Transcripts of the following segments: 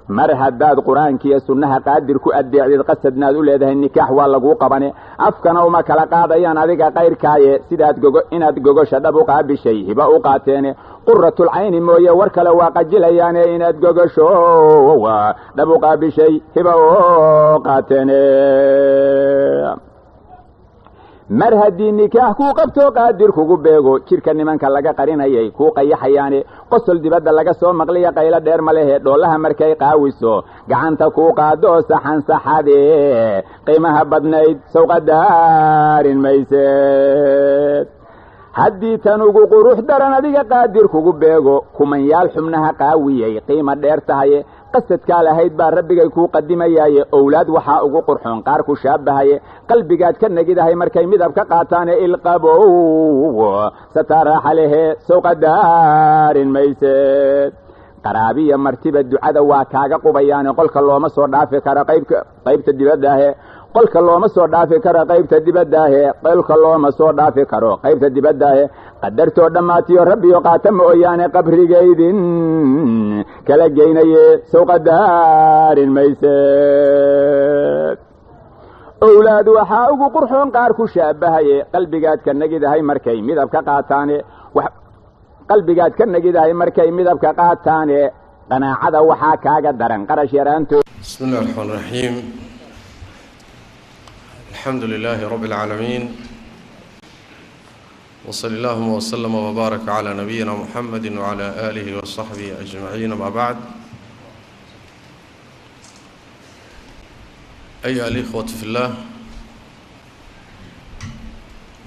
Mar haddaad qur-aankiiyo sunnaha qaadir ku addeecdid, qasadnaad u leedahay nikaax waa laguu qabane. Afkana uma kala qaadayaan adiga kayrkaaye, sidaad gogo inaad gogosha dhab u qaabishay hiba u qaateene. Quratulcayni mooye war kale waa qajilayaane, inaad gogosho dhab u qaabishay hiba u qaateene. Mar haddii nikaax kuu qabto qaadir kugu beego, jidhka nimanka laga qarinayay kuu qayaxayaane. Qosol dibadda laga soo maqliya qaylo dheer ma lehe, dhoolaha markay qaawiso gacanta kuu qaado saxan saxade, qiimaha badnayd sawqadaarin mayseed. Haddii tan ugu qurux daran adiga qaadir kugu beego, kumanyaal xubnaha qaawiyey qiima dheer tahaye. Qasadkaa lahayd baa rabbigay kuu qadimayaaye, owlaad waxaa ugu qurxoon qaar ku shaabahaye. Qalbigaad ka negidahay markay midab ka qaataane, ilqabow sataa raaxa lehe sawqadaarin mayseed. Qaraabiya martiba ducada waa kaaga qubayaane, qolka looma soo dhaafi karo qaybta dibaddaahe, qolka looma soo dhaafi karo qaybta dibaddaahe, qolka looma soo dhaafi karo qaybta dibaddaahe. Qadartoo dhammaatiyo rabbiyo qaata mooyaane, qabrigaydin kala geynaye sawqadaarin mayseed. Owlaad waxaa ugu qurxoon qaar ku shaabahaye, qalbigaad ka negidahay markay midab ka qaataane, qalbigaad ka negidahay markay midabka qaataane. Qanaacada waxaa kaaga daran qarash yaraantood. بسم الله الرحمن الرحيم، الحمد لله رب العالمين، وصلى اللهم وسلم وبارك على نبينا محمد وعلى آله وصحبه أجمعين، ما بعد. أيها الإخوة في الله،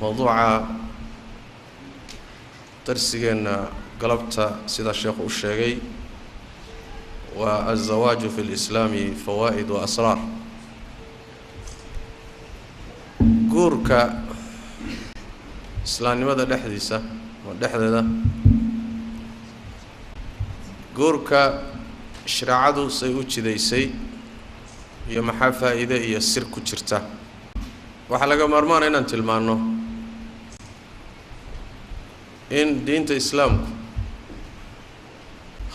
موضوع darsigeenna galabta sida sheekhu u sheegay waa الزواج في الإسلام فوائد وأسرار. Guurka islaamnimada dhexdiisa ama dhexdeeda, guurka shareecadu say u jidaysay iyo maxaa faa'iide iyo sir ku jirta. Waxaa laga maarmaana inaan tilmaanno in diinta islaamku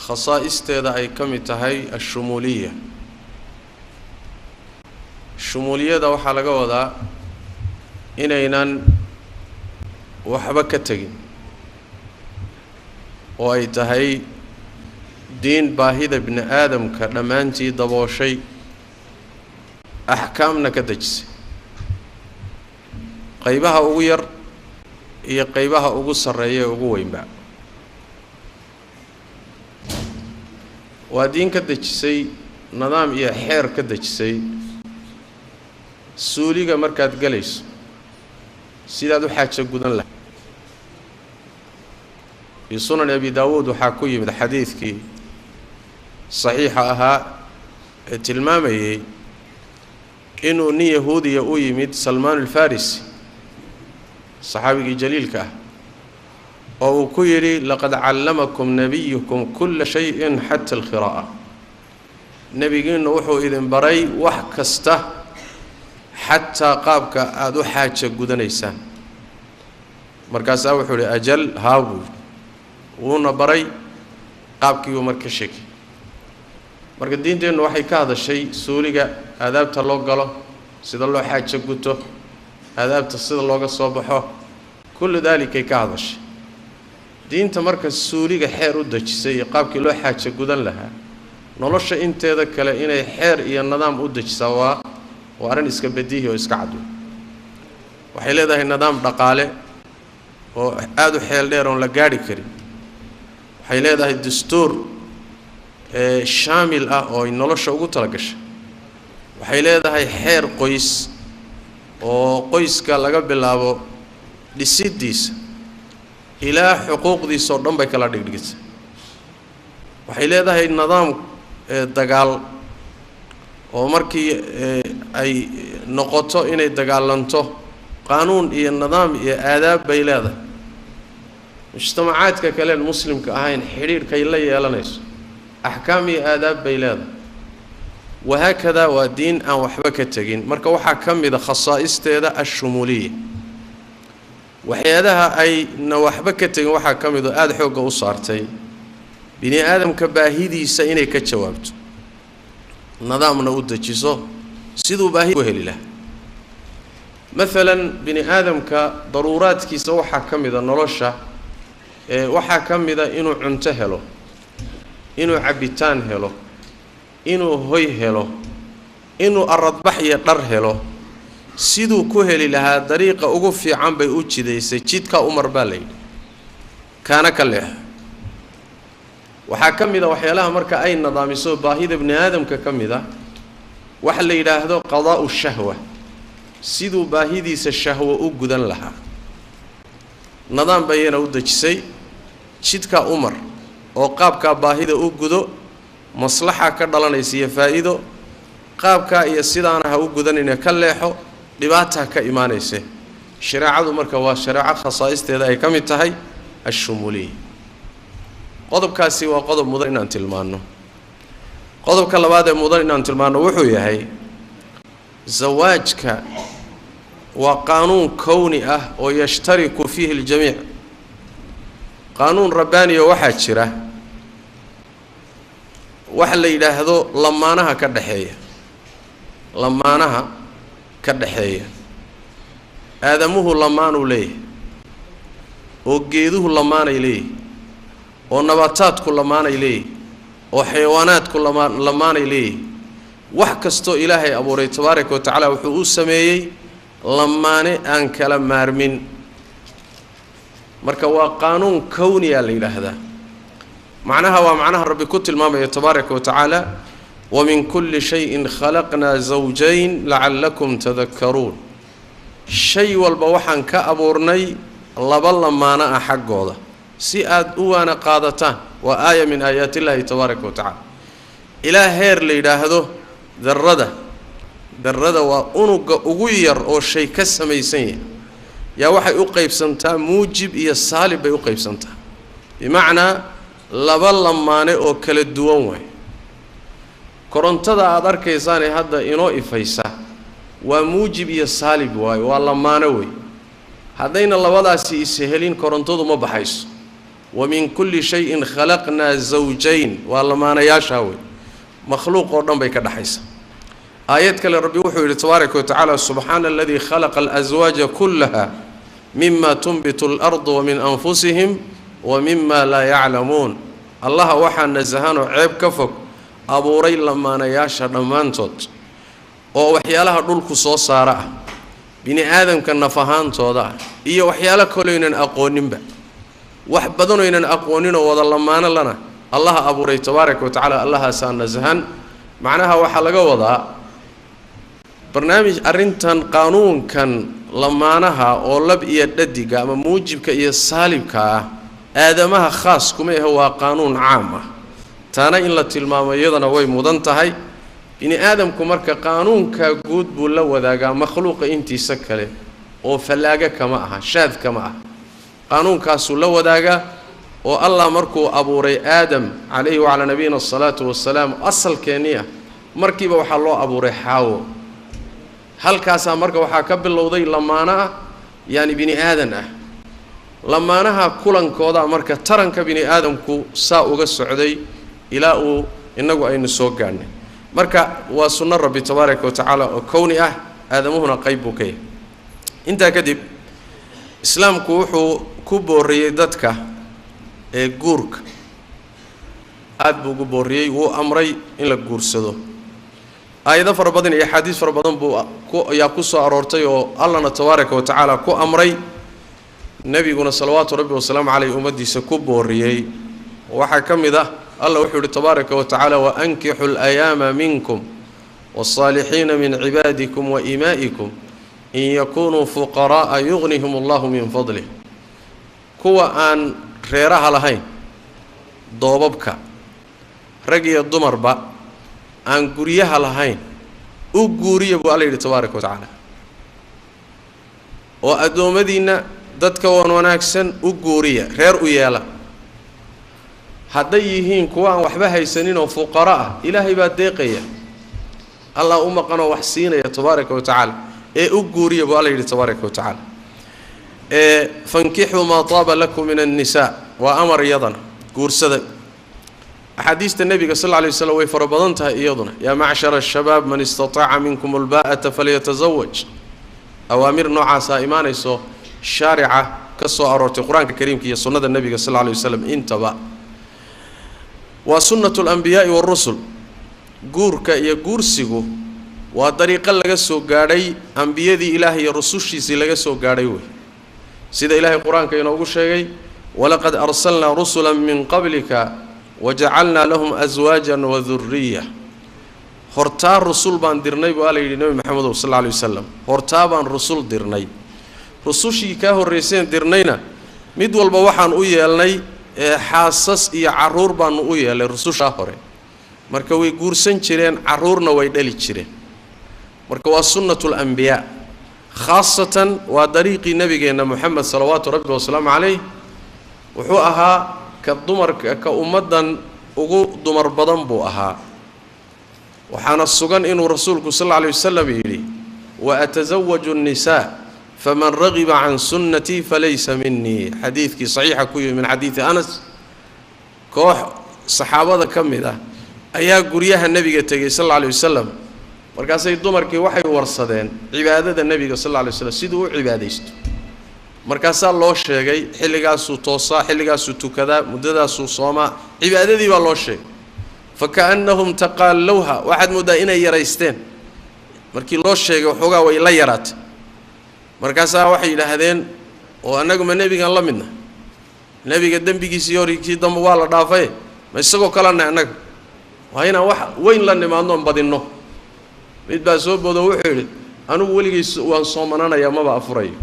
khasaa'isteeda ay ka mid tahay ashumuuliya. Shumuuliyada waxaa laga wadaa inaynan waxba ka tegin, oo ay tahay diin baahida bini aadamka dhammaantii dabooshay, axkaamna ka dejisay qaybaha ugu yar iyo qaybaha ugu sarreeya ee ugu weynba. Waa diin ka dejisay nidaam iyo xeer ka dejisay suuliga markaad gelayso sidaad u xaajo gudan lahay. Fii Sunani Abi Daawuud waxaa ku yimid xadiidkii saxiixa ahaa ee tilmaamayey inuu nin yahuudiya u yimid Salmaan Alfarisi, saxaabigii jaliilka ah, oo uu ku yidhi: "Laqad callamakum nabiyukum kulla shayin xata alkhiraa'a." Nebigiinnu wuxuu idin baray wax kasta, xataa qaabka aada u xaaja gudanaysaan. Markaasaa wuxuu ihi: "Ajal, haa," buu yidhi. Wuuna baray qaabkiibuu marka sheegay. Marka diinteennu waxay ka hadashay suuliga aadaabta loo galo, sida loo xaajo guto, aadaabta sida looga soo baxo, kullu daalikay ka hadashay diinta. Marka suuliga xeer u dejisay iyo qaabkii loo xaajo gudan lahaa, nolosha inteeda kale inay xeer iyo nidaam u dejisaa waa arrin iska badiihi oo iska cad. Waxay leedahay nidaam dhaqaale oo aada u xeel dheer oon la gaadhi karin. Waxay leedahay dastuur shaamil ah oo ay nolosha ugu tala gashay. Waxay leedahay xeer qoys oo qoyska laga bilaabo dhisidiisa ilaa xuquuqdiisa oo dhan bay kala dhigdhigtay. Waxay leedahay nidaam dagaal oo markii ay noqoto inay dagaalanto qaanuun iyo nidaam iyo aadaab bay leedahay. Mujtamacaadka kaleen muslimka ahayn xidhiidhkay la yeelanayso axkaam iyo aadaab bay leedahay, wahaakadaa. Waa diin aan waxba ka tegin. Marka waxaa ka mid a khasaa'isteeda ashumuuliya. Waxyaadaha ayna waxba ka tegin waxaa ka mid oo aada xoogga u saartay bini aadamka baahidiisa inay ka jawaabto. Nidaamna u dejiso siduu baahi u heli lahaa. Maalan bini aadamka daruuraadkiisa waxaa ka mida nolosha, waxaa ka mida inuu cunto helo, inuu cabitaan helo, inuu hoy helo, inuu aradbax iyo dhar helo. Siduu ku heli lahaa dariiqa ugu fiican bay u jidaysay, jidka umar baa la yidhi, kaana ka leexo. Waxaa ka mid a waxyaalaha marka ay nidaamiso baahida bini aadamka ka mid a waxa la yidhaahdo qadaa'u shahwa, siduu baahidiisa shahwo u gudan lahaa. Nidaam bayana u dejisay, jidka umar oo qaabkaa baahida u gudo, maslaxa ka dhalanaysa iyo faa'iido, qaabkaa iyo sidaana ha u gudanina ka leexo, dhibaataa ka imaanaysa. Shareecadu marka waa shareeco khasaa'isteeda ay ka mid tahay ashumuuliya. Qodobkaasi waa qodob mudan inaan tilmaanno. Qodobka labaad ee mudan inaan tilmaanno wuxuu yahay zawaajka waa qaanuun kowni ah oo yashtariku fiihi aljamiic. Qaanuun rabbaaniya waxaa jira waxa la yidhaahdo lamaanaha ka dhexeeya, lamaanaha ka dhexeeya. Aadamuhu lamaanuu leeyahay, oo geeduhu lamaanay leeyahay, oo nabaataadku lamaanay leeyahay, oo xayawaanaadku lamaanay leeyahay. Wax kastoo Ilaahay abuuray tabaaraka wa tacaala wuxuu u sameeyey lamaane aan kala maarmin. Marka waa qaanuun kowniyaa la yidhaahdaa. Macnaha waa macnaha Rabbi ku tilmaamaya tabaaraka wa tacaala, wamin kulli shayin khalaqnaa zawjayn lacallakum tadakkaruun. Shay walba waxaan ka abuurnay laba lamaano ah xaggooda si aad u waana qaadataan. Waa aaya min aayaati illaahi tabaaraka wa tacaala. Ilaa heer la yidhaahdo darrada, darrada waa unuga ugu yar oo shay ka samaysan yahay, yaa waxay u qaybsantaa muujib iyo saalib bay u qaybsantaa. Bimacnaa laba lamaane oo kala duwan waay. Korontada aada arkaysaanee hadda inoo ifaysa waa muujib iyo saalib waayo, waa lamaano wey. Haddayna labadaasi ishelin korontadu ma baxayso. Wa min kulli shayin khalaqnaa zawjayn, waa lamaanayaashaa wey, makhluuq oo dhan bay ka dhexaysa. Aayad kale Rabbi wuxuu yidhi tabaaraka wa tacaala, subxaana aladii khalaqa alaswaaja kullaha mima tunbitu alardu wa min anfusihim wa mima laa yaclamuun. Allaha waxaa nasahanoo ceeb ka fog abuuray lamaanayaasha dhammaantood oo waxyaalaha dhulku soo saara ah, bini aadamka naf ahaantooda ah, iyo waxyaalo kaloynan aqooninba, wax badanoynan aqooninoo wada lamaano lana allaha abuuray tabaaraka wa tacaala, allahaasaa nasahan. Macnaha waxaa laga wadaa barnaamij arrintan qaanuunkan lamaanaha oo lab iyo dhadiga ama muujibka iyo saalibka ah aadamaha khaas kuma ahe, waa qaanuun caam ah. Taana in la tilmaamo iyadana way mudan tahay. Bini aadamku marka qaanuunkaa guud buu la wadaagaa makhluuqa intiisa kale, oo fallaaga kama aha, shaad kama aha. Qaanuunkaasuu la wadaagaa oo Allah markuu abuuray Aadam calayhi wacalaa nabiyina asalaatu wasalaam, asalkeennii ah, markiiba waxaa loo abuuray Xaawo. Halkaasaa marka waxaa ka bilowday lamaano ah, yaani bini aadan ah. Lamaanaha kulankoodaa marka taranka bini aadamku saa uga socday ilaa uu innagu aynu soo gaadhnay. Marka waa sunno Rabbi tabaaraka wa tacaala oo kowni ah, aadamuhuna qayb buu ka yahay. Intaa kadib islaamku wuxuu ku booriyey dadka ee guurka, aada buu ugu booriyey, wuu amray in la guursado. Aayado fara badan iyo axaadiis fara badan buu ayaa ku soo aroortay oo Allahna tabaaraka wa tacaala ku amray, nebiguna salawaatu rabbi wasalaamu caleyh ummaddiisa ku booriyey. Waxaa ka mid ah Allah wuxuu yihi tabaaraka wa tacaala, waankixu alayaama minkum waالsaalixiina min cibaadikum wa imaa'ikum in yakunuu fuqaraa'a yugnihim allahu min fadlih. Kuwa aan reeraha lahayn, doobabka rag iyo dumarba aan guryaha lahayn, u guuriya buu Alla yidhi tabaaraka wa tacaala, oo addoommadiinna dadka wan wanaagsan u guuriya, reer u yeela. Hadday yihiin kuwa aan waxba haysaninoo fuqaro ah, Ilaahay baa deeqaya, Allah u maqanoo wax siinaya tabaaraka wa tacaala, ee u guuriya buu Alla yidhi tabaaraka wa tacaala. Fankixuu maa taaba lakum min annisaa, waa amar iyadana guursada. Axaadiista nebiga sal alla alay waslam way fara badan tahay iyaduna. Yaa macshara ashabaab man istataaca minkum albaa'ata falyatazawaj. Awaamir noocaasaa imaanayso shaarica ka soo aroortay qur-aanka kariimka iyo sunnada nebiga sal alla alay wasalam intaba. Waa sunnatu alambiyaai waarusul. Guurka iyo guursigu waa dariiqo laga soo gaadhay ambiyadii ilaahay iyo rusushiisii laga soo gaadhay wey. Sida ilaahay qur-aanka inoogu sheegay, walaqad arsalnaa rusula min qablika wajacalnaa lahum aswaajan wa duriya. Hortaa rusul baan dirnay buu alla yidhi nebi maxamedow sal alla alay wasalam, hortaa baan rusul dirnay. Rusushii kaa horrayseen dirnayna mid walba waxaan u yeelnay xaasas iyo carruur baanu u yeelnay rusushaa hore. Marka way guursan jireen, carruurna way dhali jireen. Marka waa sunnatu alambiyaa, khaasatan waa dariiqii nebigeenna moxamed salawaatu rabbi wasalaamu calayh. Wuxuu ahaa ka dumarka ka ummaddan ugu dumar badan buu ahaa. Waxaana sugan inuu rasuulku sal alla alay wasalam yidhi, wa atasawaju annisaa faman ragiba can sunnatii falaysa minii. Xadiidkii saxiixa ku yimi min xadiidi Anas. Koox saxaabada ka mid ah ayaa guryaha nebiga tegey sal alla alay wasalam. Markaasay dumarkii waxay warsadeen cibaadada nebiga sal alla alay waslam, siduu u cibaadaysto. Markaasaa loo sheegay xilligaasuu toosaa, xilligaasuu tukadaa, muddadaasuu soomaa, cibaadadii baa loo sheegay. Fa ka'annahum taqaallowha, waxaad mooddaa inay yaraysteen. Markii loo sheegay waxoogaa way la yaraatay. Markaasaa waxay yidhaahdeen, oo annaguma nebigan la midna? Nebiga dembigiisii horkii dambe waa la dhaafaye, ma isagoo kalena annaga waa inaan wax weyn la nimaadnoon badinno. Mid baa soo boodo wuxuu yidhi, anugu weligay waan soomananayaa, maba afurayo.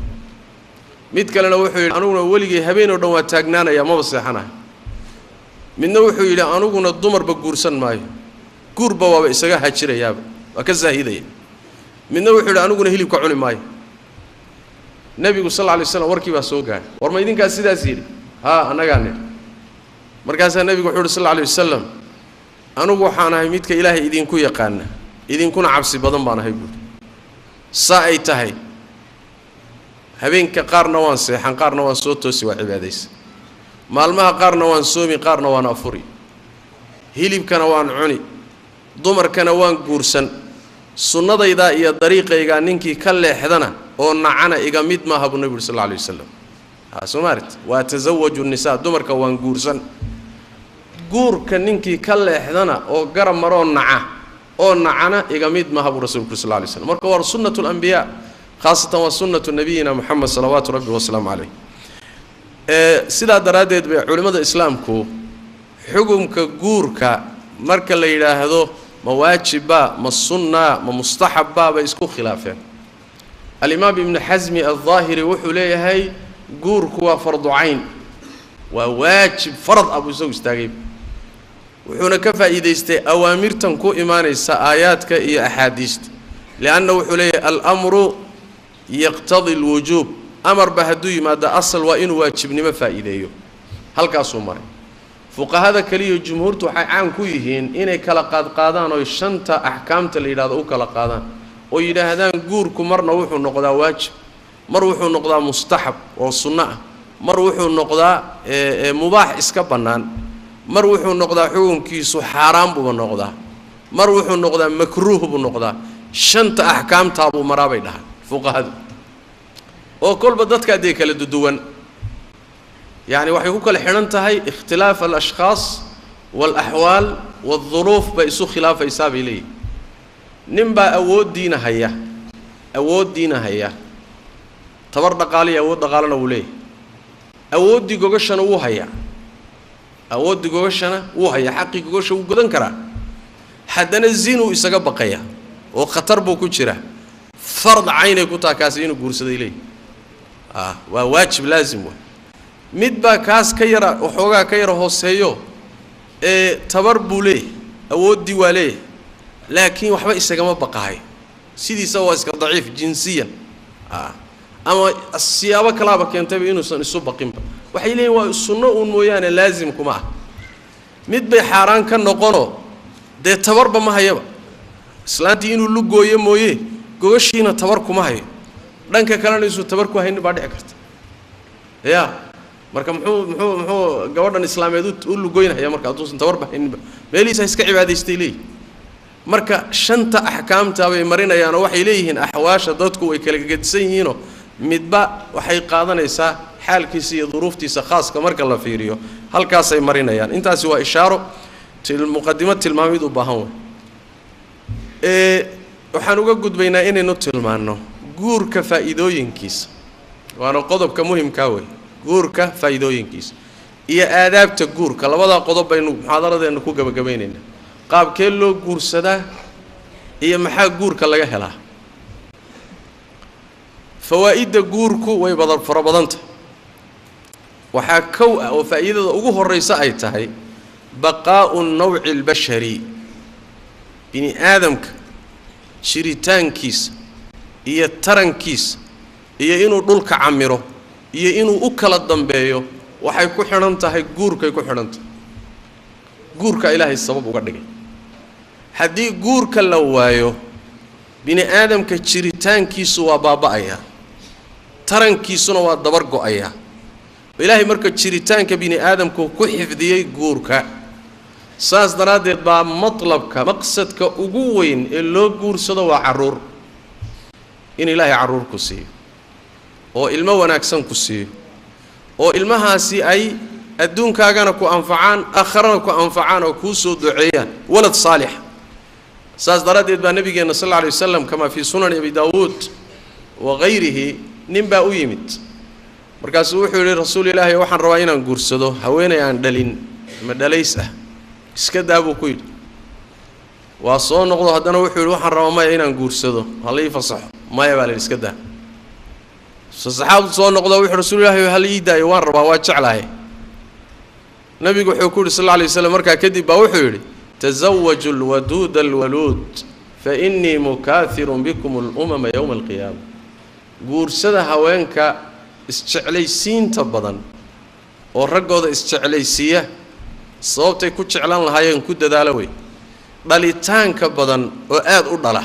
Mid kalena wuxuu yidhi, anuguna weligay habeen oo dhan waa taagnaanayaa, maba seexanayo. Midna wuxuu yidhi, anuguna dumarba guursan maayo, guurba waaba isaga hajirayaaba, waa ka saahidaya. Midna wuxuu yidhi, anuguna hilibka cuni maayo. Nebigu sal alla alay slam warkii baa soo gaadhay. War ma idinkaas sidaas yidhi? Haa, annagaa nidhi. Markaasaa nebigu wuxuu yidhi sal alla alay wasalam, anugu waxaan ahay midka ilaahay idinku yaqaana, idinkuna cabsi badan baan ahay buuri. Saa ay tahay habeenka qaarna waan seexan, qaarna waan soo toosi, waa cibaadaysa. Maalmaha qaarna waan soomi, qaarna waan afuri, hilibkana waan cuni, dumarkana waan guursan. Sunnadaydaa iyo dariiqaygaa ninkii ka leexdana oo nacana iga mid maaha buu nebigu yuri sal alla alay wasalam. Ha soo maarit, waa tasawaju nisaa, dumarka waan guursan. Guurka ninkii ka leexdana oo garab maroo naca oo nacana iga mid maaha buu rasuulku sal alla alay slam. Marka waa sunnatu alambiyaa, khaasatan waa sunnatu nabiyina moxamed salawaatu rabbi wasalaamu calayh. Sidaa daraaddeed bay culimmada islaamku xukumka guurka marka la yidhaahdo ma waajibbaa, ma sunnaa, ma mustaxabbaa, bay isku khilaafeen. Alimaam Ibnu Xasmi aldaahiri wuxuu leeyahay guurku waa fardu cayn, waa waajib farad ah buu isagu istaagay. Wuxuuna ka faa'iidaystay awaamirtan ku imaanaysa aayaadka iyo axaadiista, lianna wuxuu leeyahay alamru yaqtadi alwujuub, amarba hadduu yimaado asal waa inuu waajibnimo faa'iideeyo. Halkaasuu maray. Fuqahada kaliya jumhuurtu waxay caan ku yihiin inay kala qaadqaadaan oy shanta axkaamta la yidhahdo u kala qaadaan, oo yidhaahdaan guurku marna wuxuu noqdaa waajib, mar wuxuu noqdaa mustaxab oo sunno ah, mar wuxuu noqdaa mubaax iska bannaan, mar wuxuu noqdaa xukunkiisu xaaraan buuba noqdaa, mar wuxuu noqdaa makruuh buu noqdaa. Shanta axkaamtaabuu maraa bay dhahaan fuqahadu, oo kolba dadkaa dee kala duduwan. Yacni waxay ku kala xidhan tahay ikhtilaaf alashkhaas waalaxwaal waalduruuf bay isu khilaafaysaa bay leeyihin. Nin baa awooddiina haya, awooddiina haya, tabar dhaqaaliyo awood dhaqaalena wuu leeyahay, awooddii gogashana wuu hayaa, awooddii gogashana wuu hayaa, xaqii gogasha wuu godan karaa, haddana zinuu isaga baqaya oo khatar buu ku jiraa. Fard caynay ku taha kaasi inuu guursaday leeyihi, waa waajib laazim waay. Mid baa kaas ka yara waxoogaa ka yara hooseeyo, ee tabar buu leeyahay, awooddii waa leeyahay, laakiin waxba isagama baqahay, sidiisa waa iska daciif jinsiyan, ama siyaabo kalaaba keentayba inuusan isu baqinba. Waxay leeyihin waa sunno uun mooyaane laazim kuma ah. Mid bay xaaraan ka noqonoo dee tabarba ma hayaba, islaantii inuu lugooyo mooye gogashiina tabar kuma hayo, dhanka kalena isuu tabar ku haynin baa dhici karta. Yaa Marka muxuu gabadhan islaameed u lugoynaya marka hadduusan tabarba hayninba meelihiisa iska cibaadaystay leeyihin. Marka shanta axkaamta bay marinayaan oo waxay leeyihiin axwaasha dadku way kala gedisan yihiinoo midba waxay qaadanaysaa xaalkiisa iyo duruuftiisa khaaska marka la fiiriyo, halkaasay marinayaan. Intaasi waa ishaaro muqadimo tilmaamid u baahan wey. Waxaan uga gudbaynaa inaynu tilmaanno guurka faa'iidooyinkiisa, waana qodobka muhimkaa wey. Guurka faa'iidooyinkiisa iyo aadaabta guurka, labadaa qodob baynu muxaadaradeenna ku gabagabaynaynaa. Qaabkee loo guursadaa iyo maxaa guurka laga helaa? Fawaa'idda guurku way badan fara badanta. Waxaa kow ah oo faa'iidada ugu horraysa ay tahay baqaa'u nawci albashari, bini aadamka jiritaankiisa iyo tarankiisa iyo inuu dhulka camiro iyo inuu u kala dambeeyo waxay ku xidhan tahay guurkay ku xidhan tahay. Guurka Ilaahay sabab uga dhigay. Haddii guurka la waayo bini aadamka jiritaankiisu waa baaba'ayaa, tarankiisuna waa dabar go'ayaa. Ilaahay marka jiritaanka bini aadamku ku xifdiyey guurka, saas daraaddeed baa matlabka maqsadka ugu weyn ee loo guursado waa carruur. In Ilaahay carruur ku siiyo oo ilmo wanaagsan ku siiyo oo ilmahaasi ay adduunkaagana ku anfacaan, aakharana ku anfacaan oo kuu soo duceeyaan, walad saalix. Saas daraaddeed baa nabigeenna sal alla alay wasalam kamaa fii sunani abi daawuud wa hayrihi nin baa u yimid. Markaasuu wuxuu yidhi rasuul ilaahay, waxaan rabaa inaan guursado haweeney aan dhalin ama dhalays ah, iska daa buu ku yidhi. Waa soo noqdo haddana wuxuu yidhi waxaan rabaa maya inaan guursado, hala ii fasaxo. Maya baa la yidhi, iska daa. Saxaabtu soo noqdo wuxuu rasuul ilaahay hala ii daayo, waan rabaa, waa jeclahay. Nabigu wuxuu ku yidhi sal alla alay wasalam markaa kadib baa wuxuu yidhi tasawaju alwaduuda alwaluud fa innii mukaahirun bikum alumama yowma alqiyaama. Guursada haweenka isjeclaysiinta badan oo raggooda isjeclaysiiya, sababtay ku jeclaan lahaayeen ku dadaalo wey. Dhalitaanka badan oo aad u dhala,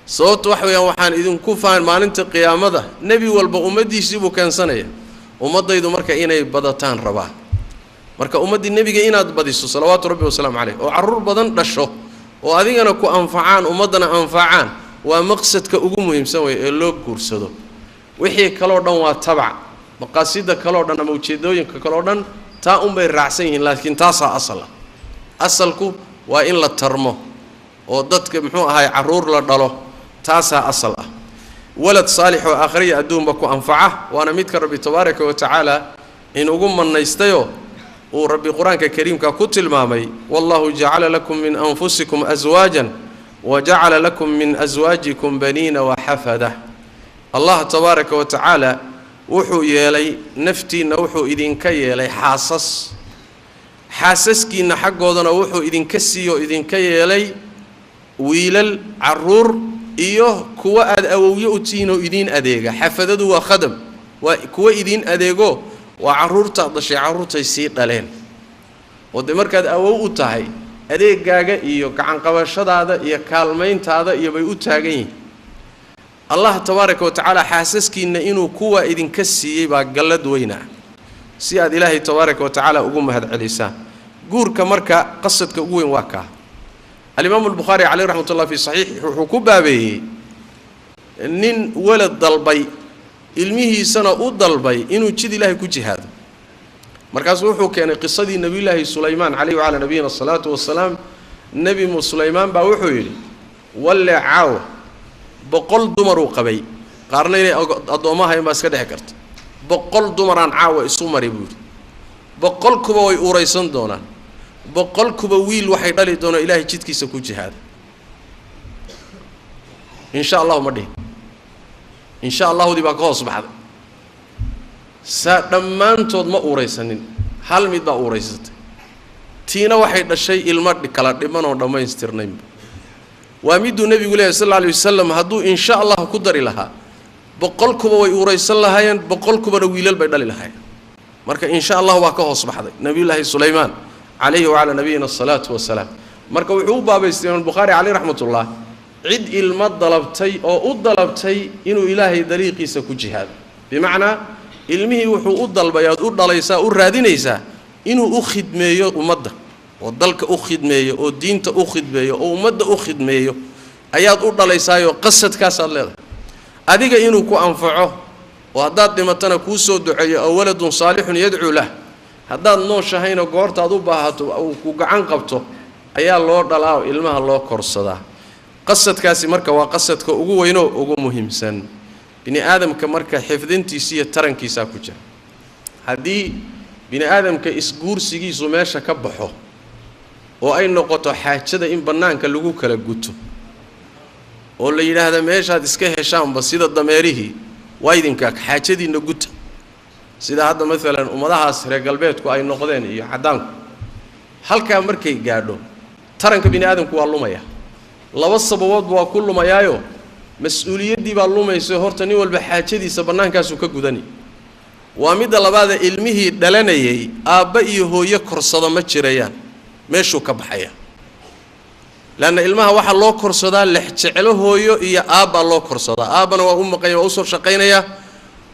sababta waxa weeyaan waxaan idinku fahan maalinta qiyaamada nebi walba ummaddiisii buu keensanaya, ummaddaydu marka inay badataan rabaa. Marka ummaddii nebiga inaad badiso salawaatu rabbi wasalaamu caleyh oo carruur badan dhasho oo adigana ku anfacaan ummaddana anfacaan, waa maqsadka ugu muhiimsan wey ee loo guursado. Wixii kaloo dhan waa tabac, maqaasida kaloo dhan ama ujeedooyinka kaloo dhan taa unbay raacsan yihiin, laakiin taasaa asal ah. Asalku waa in la tarmo oo dadka muxuu ahaay carruur la dhalo, taasaa asal ah. Walad saalix oo aakhiriya adduunba ku anfaca, waana midka rabbi tabaaraka wa tacaala inugu mannaystayoo uu rabbi qur-aanka kariimka ku tilmaamay, wallahu jacala lakum min anfusikum aswaajan wa jacala lakum min aswaajikum baniina wa xafada. Allah tabaaraka wa tacaala wuxuu yeelay naftiinna, wuxuu idinka yeelay xaasas, xaasaskiinna xaggoodana wuxuu idinka siiyo idinka yeelay wiilal carruur iyo kuwa aad awowyo u tihiin oo idiin adeega. Xafadadu waa khadam, waa kuwa idiin adeego, waa carruurtaad dhashay, carruurtay sii dhaleen. Oo dee markaad awow u tahay adeegaaga iyo gacanqabashadaada iyo kaalmayntaada iyo bay u taagan yihiin. Allah tabaaraka wa tacaala xaasaskiinna inuu kuwa idinka siiyey baa gallad weynaa, si aad Ilaahay tabaaraka wa tacaala ugu mahadcelisaan. Guurka marka qasadka ugu weyn waa kaa. Alimaamu albukhaari caleyh raxmatullah fii saxiixi wuxuu ku baabeeyey nin walad dalbay, ilmihiisana u dalbay inuu jid Ilaahay ku jihaado. Markaasuu wuxuu keenay qisadii nebiyullaahi Sulaymaan caleyhi wacalaa nabiyina asalaatu wasalaam. Nebi Sulaymaan baa wuxuu yidhi walle caawa 100 dumaruu qabay, qaarna inay addoommahayn baa iska dhexi karta. 100 dumaraan caawa isu mari buu yidhi, 100 kuba way uuraysan doonaan, 100 kuba wiil waxay dhali doonaan Ilaahay jidkiisa ku jihaada. Insha allahu ma dhihin, insha allahudii baa ka hoos baxday. Saa dhammaantood ma uuraysanin, hal mid baa uuraysatay, tiina waxay dhashay ilmo kala dhiman oo dhammaystirnaynba. Waa miduu nebigu leeyahy sal alla alay wasalam hadduu insha allah ku dari lahaa 100 kuba way uuraysan lahaayeen, 100 kubana wiilal bay dhali lahaayeen. Marka insha allah waa ka hoos baxday nabiyullaahi Sulaymaan calayhi wacalaa nabiyina asalaatu wasalaam. Marka wuxuu u baabaystay imaam Bukhaari caleyh raxmatullah cid ilmo dalabtay oo u dalabtay inuu Ilaahay dariiqiisa ku jihaado, bimacnaa Ilmihii wuxuu u dalbayaa, u dhalaysaa, u raadinaysaa inuu u khidmeeyo ummadda, oo dalka u khidmeeyo, oo diinta u khidmeeyo, oo ummadda u khidmeeyo ayaad u dhalaysaayoo qasadkaasaad leedahay. Adiga inuu ku anfaco oo haddaad dhimatana kuu soo duceeyo, aw waladun saalixun yadcuu lah, haddaad nooshahayna goortaad u baahato uu ku gacan qabto ayaa loo dhalaa oo ilmaha loo korsadaa. Qasadkaasi marka waa qasadka ugu weynoo ugu muhiimsan bini aadamka. Marka xifdintiisa iyo tarankiisaa ku jira. Haddii bini aadamka isguursigiisu meesha ka baxo oo ay noqoto xaajada in bannaanka lagu kala guto oo la yidhaahda meeshaad iska heshaanba sida dameerihii waa idinka xaajadiinna guta, sida hadda maalan ummadahaas reer galbeedku ay noqdeen iyo caddaanku, halkaa markay gaadho taranka bini aadamku waa lumaya. Laba sababoodba waa ku lumayaayo: mas-uuliyaddii baa lumaysa, horta nin walba xaajadiisa bannaankaasuu ka gudani. Waa midda labaada, ilmihii dhalanayay aabba iyo hooyo korsada ma jirayaan, meeshuu ka baxaya. Leanna ilmaha waxaa loo korsadaa lexjeclo hooyo iyo aabbaa loo korsadaa. Aabbana waa u maqanya, waa usoo shaqaynayaa,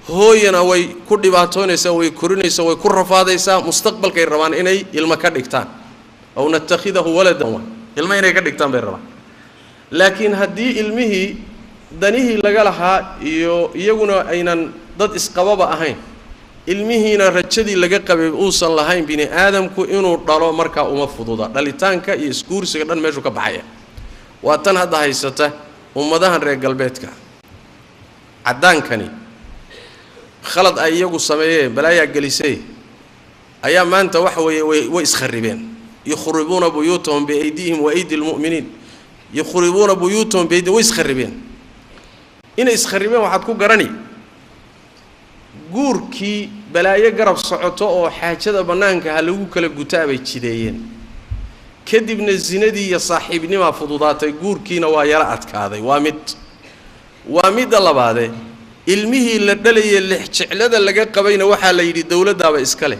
hooyana way ku dhibaatoonaysaa, way korinaysaa, way ku rafaadaysaa. Mustaqbalkay rabaan inay ilmo ka dhigtaan, aw natakhidahu waladan, waa ilmo inay ka dhigtaan bay rabaan. Laakiin haddii ilmihii danihii laga lahaa iyo iyaguna aynan dad isqababa ahayn, ilmihiina rajadii laga qabay uusan lahayn, bini aadamku inuu dhalo markaa uma fududa. Dhalitaanka iyo isguursiga dhan meeshuu ka baxaya. Waa tan hadda haysata ummadahan reer galbeedka. Caddaankani khalad ay iyagu sameeyeen balaayaa gelisay ayaa maanta waxa weeye way iskharibeen. Yukhribuuna buyuutahum biaydiihim wa aydi lmu'miniin, yukhribuuna buyuutahum biaydihim, way iskharibeen. Inay iskharibeen waxaad ku garani guurkii balaayo garab socoto oo xaajada bannaanka ha lagu kala gutaa bay jideeyeen. Kadibna zinadii iyo saaxiibnimaa fududaatay, guurkiina waa yaro adkaaday. Waa mid, waa midda labaade, ilmihii la dhalayay lexjeclada laga qabayna waxaa la yidhi dowladdaaba iska leh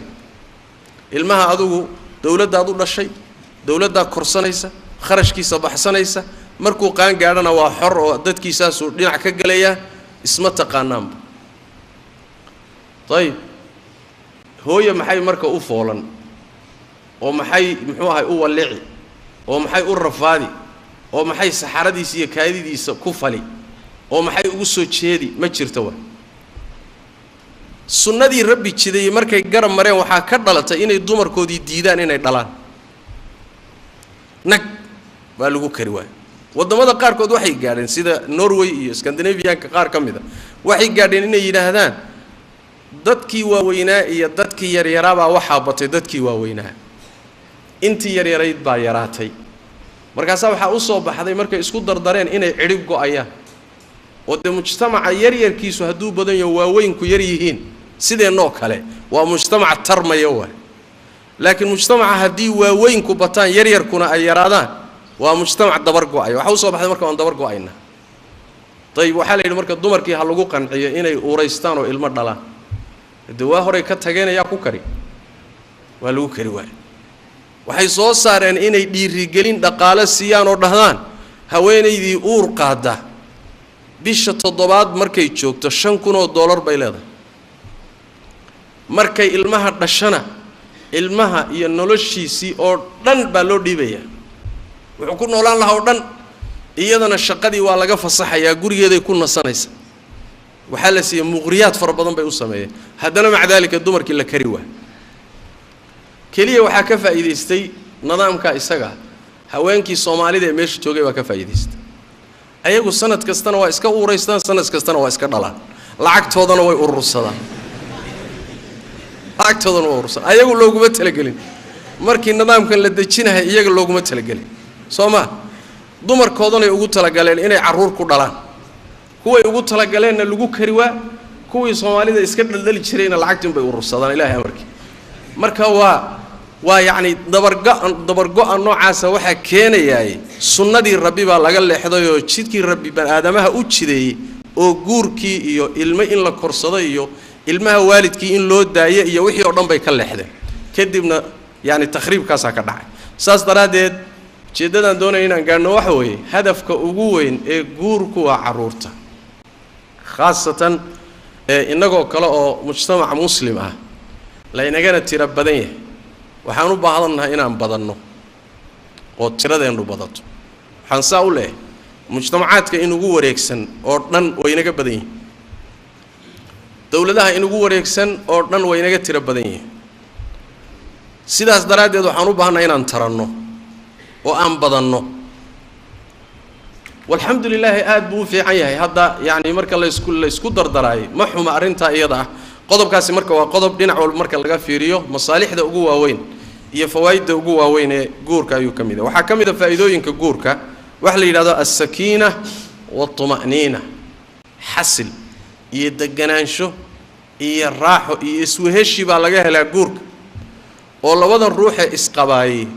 ilmaha, adugu dowladdaad u dhashay, dowladdaa korsanaysa, kharashkiisa baxsanaysa, markuu qaan gaadhana waa xor oo dadkiisaasuu dhinac ka gelayaa, isma taqaanaanba. Ayib, hooye maxay marka u foolan oo maxay muxuu ahay u wallici oo maxay u rafaadi oo maxay saxaradiisa iyo kaadidiisa ku fali oo maxay ugu soo jeedi? Ma jirto. Wa sunnadii Rabbi jidayey markay garab mareen, waxaa ka dhalatay inay dumarkoodii diidaan inay dhalaan. Nag baa lagu kari waayo. Waddamada qaarkood waxay gaadheen, sida Norway iyo Scandinavianka qaar ka mid a, waxay gaadheen inay yidhaahdaan dadkii waaweynaa iyo dadkii yaryaraabaa waxaa batay dadkii waaweynaa, intii yaryarayd baa yaraatay. Markaasaa waxaa u soo baxday markay isku dardareen inay cidhib go-ayaan, oo dee mujtamaca yaryarkiisu hadduu badan yaho, waaweynku yar yihiin, sideennoo kale waa mujtamac tarmaya waay. Laakiin mujtamaca haddii waaweynku bataan, yaryarkuna ay yaraadaan, waa mujtamac dabar go-ay. Waxaa usoo baxday marka waan dabar go-ayna. Dayib, waxaa la yidhi marka dumarkii ha lagu qanciyo inay uuraystaan oo ilmo dhalaan. Dee waa horay ka tageen, ayaa ku kari, waa lagu kari waayo. Waxay soo saareen inay dhiirigelin dhaqaale siiyaan oo dhahdaan haweenaydii uur qaadda bisha toddobaad markay joogto $5,000 bay leedahay, markay ilmaha dhashana ilmaha iyo noloshiisii oo dhan baa loo dhiibayaa, wuxuu ku noolaan lahaa oo dhan. Iyadana shaqadii waa laga fasaxayaa, gurigeeday ku nasanaysa. Waxaa la siiyey muqriyaad fara badan bay u sameeyeen. Haddana maca daalika dumarkii la kari waay. Keliya waxaa ka faa'iidaystay nidaamka isaga haweenkii Soomaalida ee meesha joogay baa ka faa'iidaystay. Ayagu sanad kastana waa iska uuraystaan, sanad kastana waa iska dhalaan, lacagtoodana way urursadaan, lacagtoodana way urursadaan. Ayagu looguma talagelin markii nidaamkan la dejinahay, iyaga looguma talagelin, soo ma? Dumarkoodanay ugu talagaleen inay carruur ku dhalaan. Kuway ugu talagaleenna lagu kari waa kuwii Soomaalida iska dhaldhali jirayna lacagtii unbay urursadaan, Ilahay amarkii. Marka waa yacni dabargo-a noocaasa waxaa keenayaay sunnadii Rabbi baa laga leexday oo jidkii Rabbi bani-aadamaha u jideeyey oo guurkii iyo ilmo in la korsado iyo ilmaha waalidkii in loo daayo iyo wixii oo dhan bay ka leexdeen. Kadibna yacni takhriibkaasaa ka dhacay. Saas daraaddeed ujeeddadaan doonaya inaan gaadhno waxa weeye hadafka ugu weyn ee guurku waa carruurta, khaasatan Innagoo kale oo mujtamac muslim ah laynagana tiro badan yahay, waxaan u baahannahay inaan badanno oo tiradeennu badato. Waxaan saa u leehay mujtamacaadka inugu wareegsan oo dhan waynaga badan yihiin, dowladaha inugu wareegsan oo dhan waynaga tiro badan yihiin. Sidaas daraaddeed waxaan u baahannahay inaan taranno oo aan badanno. Walxamdu lilaahi aad buu u fiican yahay hadda, yacni marka laysku dardaraayay ma xuma arrintaa iyada ah. Qodobkaasi marka waa qodob dhinac walba marka laga fiiriyo masaalixda ugu waaweyn iyo fawaa'idda ugu waaweyn ee guurka ayuu ka mid yahay. Waxaa ka mid a faa'iidooyinka guurka waxa la yidhahdo alsakiina waaltuma'niina, xasil iyo deganaansho iyo raaxo iyo isweheshi baa laga helaa guurka. Oo labadan ruuxee isqabaayey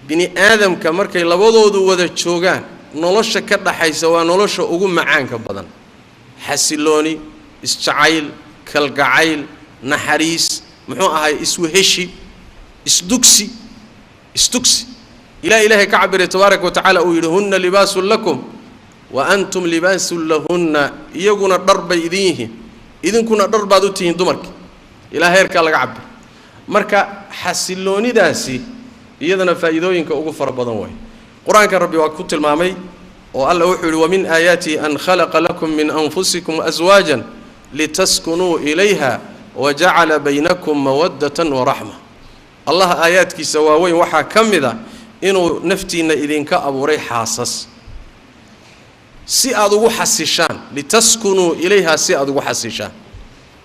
bini aadamka markay labadoodu wada joogaan nolosha ka dhaxaysa waa nolosha ugu macaanka badan. Xasilooni, isjacayl, kalgacayl, naxariis, muxuu ahay isweheshi, isdugsi. Ilaa Ilaahay ka cabiray tabaaraka wa tacaala uu yidhi hunna libaasun lakum wa antum libaasun lahunna, iyaguna dhar bay idin yihiin, idinkuna dhar baad u tihiin dumarka. Ilaa heerkaa laga cabir. Marka xasiloonidaasi iyadana faa'iidooyinka ugu fara badan waay. Qur-aanka Rabbi waa ku tilmaamay oo Alla wuxuu yidhi wamin aayaatihi an khalaqa lakum min anfusikum aswaajan litaskunuu ilayha wajacala baynakum mawaddatan waraxma. Allah aayaadkiisa waaweyn waxaa ka mid a inuu naftiinna idinka abuuray xaasas si aad ugu xasishaan, litaskunuu ilayha, si aad ugu xasishaan.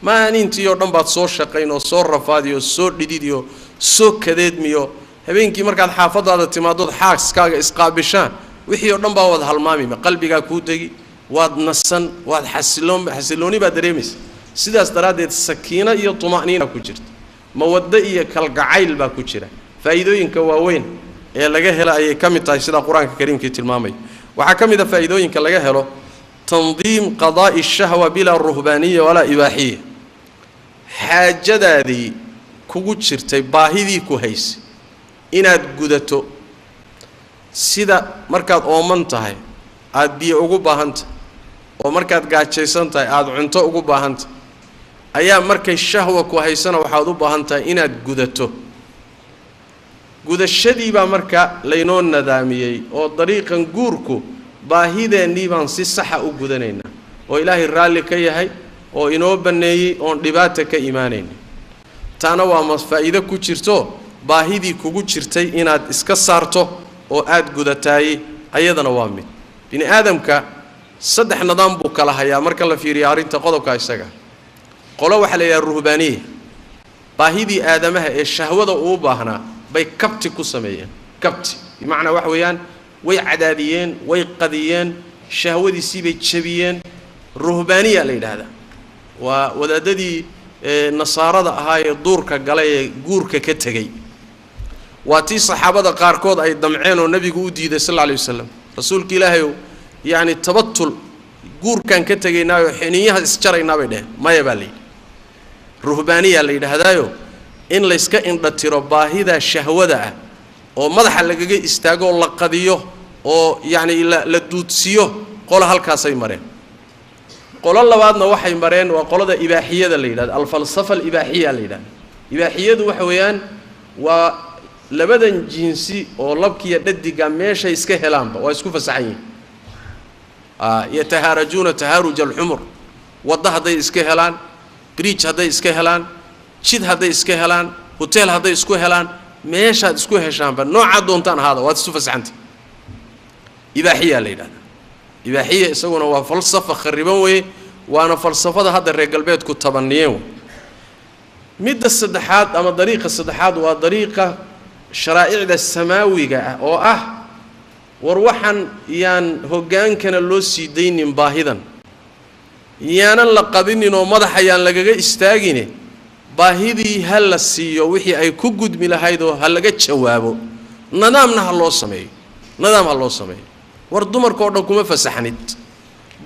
Maalintii oo dhan baad soo shaqayn oo soo rafaadiyo soo dhididiyo soo kadeedmiyo, habeenkii markaad xaafadaada timaadood xaaskaaga isqaabishaan wixii oo dhan baa wad halmaamima, qalbigaa kuu degi, waad nasan, waad xasilooni baad dareemaysa. Sidaas daraaddeed sakiino iyo tuma'niina ku jirta, mawaddo iyo kalgacayl baa ku jira. Faa'iidooyinka waaweyn ee laga helo ayay ka mid tahay sidaa Qur-aanka kariimkii tilmaamay. Waxaa ka mid a faa'iidooyinka laga helo tandiim qadaa'i shahwa bilaa ruhbaaniya walaa ibaaxiya. Xaajadaadii kugu jirtay, baahidii ku haysay inaad gudato, sida markaad ooman tahay aada biyo ugu baahan tahay oo markaad gaajaysan tahay aada cunto ugu baahan tahay, ayaa markay shahwa ku haysana waxaad u baahan tahay inaad gudato. Gudashadii baa marka laynoo nadaamiyey oo dariiqan guurku baahideennii baan si saxa u gudanaynaa oo Ilaahay raalli ka yahay oo inoo banneeyey oon dhibaata ka imaanaynin. Taana waa ma faa'iido ku jirto, baahidii kugu jirtay inaad iska saarto oo aad gudataayey ayadana waa mid. Bini aadamka saddex nidaam buu kala hayaa marka la fiiriyo arrinta qodobka isaga. Qolo waxaa la yidhaha ruhbaaniya, baahidii aadamaha ee shahwada uu baahnaa bay kabti ku sameeyeen. Kabti bimacnaa waxa weeyaan way cadaadiyeen, way qadiyeen, shahwadiisii bay jabiyeen. Ruhbaaniya la yidhaahdaa waa wadaadadii nasaarada ahaa ee duurka galay ee guurka ka tegey. Waa tii saxaabada qaarkood ay damceen oo nebigu u diiday sal alla alay wasalam, rasuulka ilaahayow yacni tabatul guurkaan ka tegaynaayoo xiniinyaha isjaraynaa bay dheheen. Maya baa la yidhi, ruhbaaniyaa la yidhaahdaayo in layska indhatiro baahida shahwada ah oo madaxa lagaga istaago oo la qadiyo oo yacni la duudsiyo. Qolo halkaasay mareen. Qolo labaadna waxay mareen waa qolada ibaaxiyada la yidhahdo, alfalsafa alibaaxiya la yidhahdo. Ibaaxiyadu waxa weeyaan waa labadan jinsi oo labkiiyo dhadiga meeshay iska helaanba waa isku fasaxan yihiin. Yatahaarajuuna tahaaruj alxumur, waddo hadday iska helaan, bridge hadday iska helaan, jid hadday iska helaan, hotel hadday isku helaan, meeshaad isku heshaanba noocaad doontaan ahaada waad isu fasaxantay. Ibaaxiya la yidhahdaa. Ibaaxiya isaguna waa falsafa khariban weye, waana falsafada hadda reer galbeedku tabaniyeen wey. Midda saddexaad ama dariiqa saddexaad waa dariiqa sharaa'icda samaawiga ah oo ah war waxaan yaan hoggaankana loo sii daynin baahidan, yaanan la qadinin oo madaxa yaan lagaga istaagine, baahidii ha la siiyo wixii ay ku gudmi lahayd oo ha laga jawaabo, nidaamna ha loo sameeyo, nidaam ha loo sameeyo. War dumarka oo dhan kuma fasaxnid,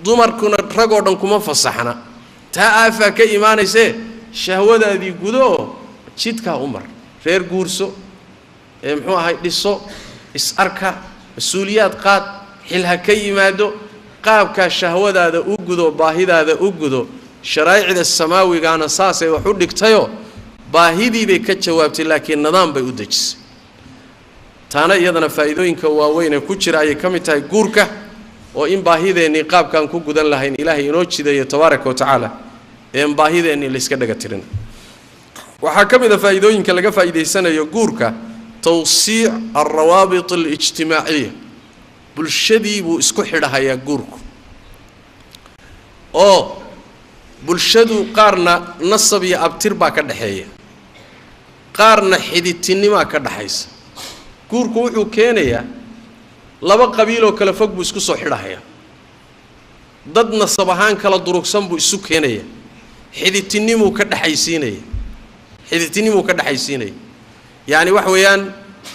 dumarkuna rag oo dhan kuma fasaxna, taa aafaa ka imaanaysee shahwadaadii gudo oo jidkaa u mar, reer guurso, ee muxuu ahay dhiso, is-arka, mas-uuliyaad qaad, xil ha ka yimaado, qaabkaa shahwadaada u gudo, baahidaada u gudo. Sharaa'icda samaawigaana saasay wax u dhigtayoo baahidii bay ka jawaabtay, laakiin nidaam bay u dejisay. Taana iyadana faa'iidooyinka waaweyn ee ku jira ayay ka mid tahay guurka, oo in baahideennii qaabkaan ku gudan lahayn Ilaahay inoo jideeyo tabaaraka wa tacaala, een baahideennii layska dhaga tirin. Waxaa ka mid a faa'iidooyinka laga faa'iidaysanayo guurka tawsiic alrawaabit alijtimaaciya. Bulshadii buu isku xidhahayaa guurku, oo bulshadu qaarna nasab iyo abtir baa ka dhexeeya, qaarna xididtinimaa ka dhexaysa. Guurku wuxuu keenayaa laba qabiiloo kala fog buu isku soo xidhahayaa, dad nasab ahaan kala durugsan buu isu keenaya, xididtinimuu ka dhexaysiinaya, xididtinimuu ka dhexaysiinaya. Yacni wax weeyaan,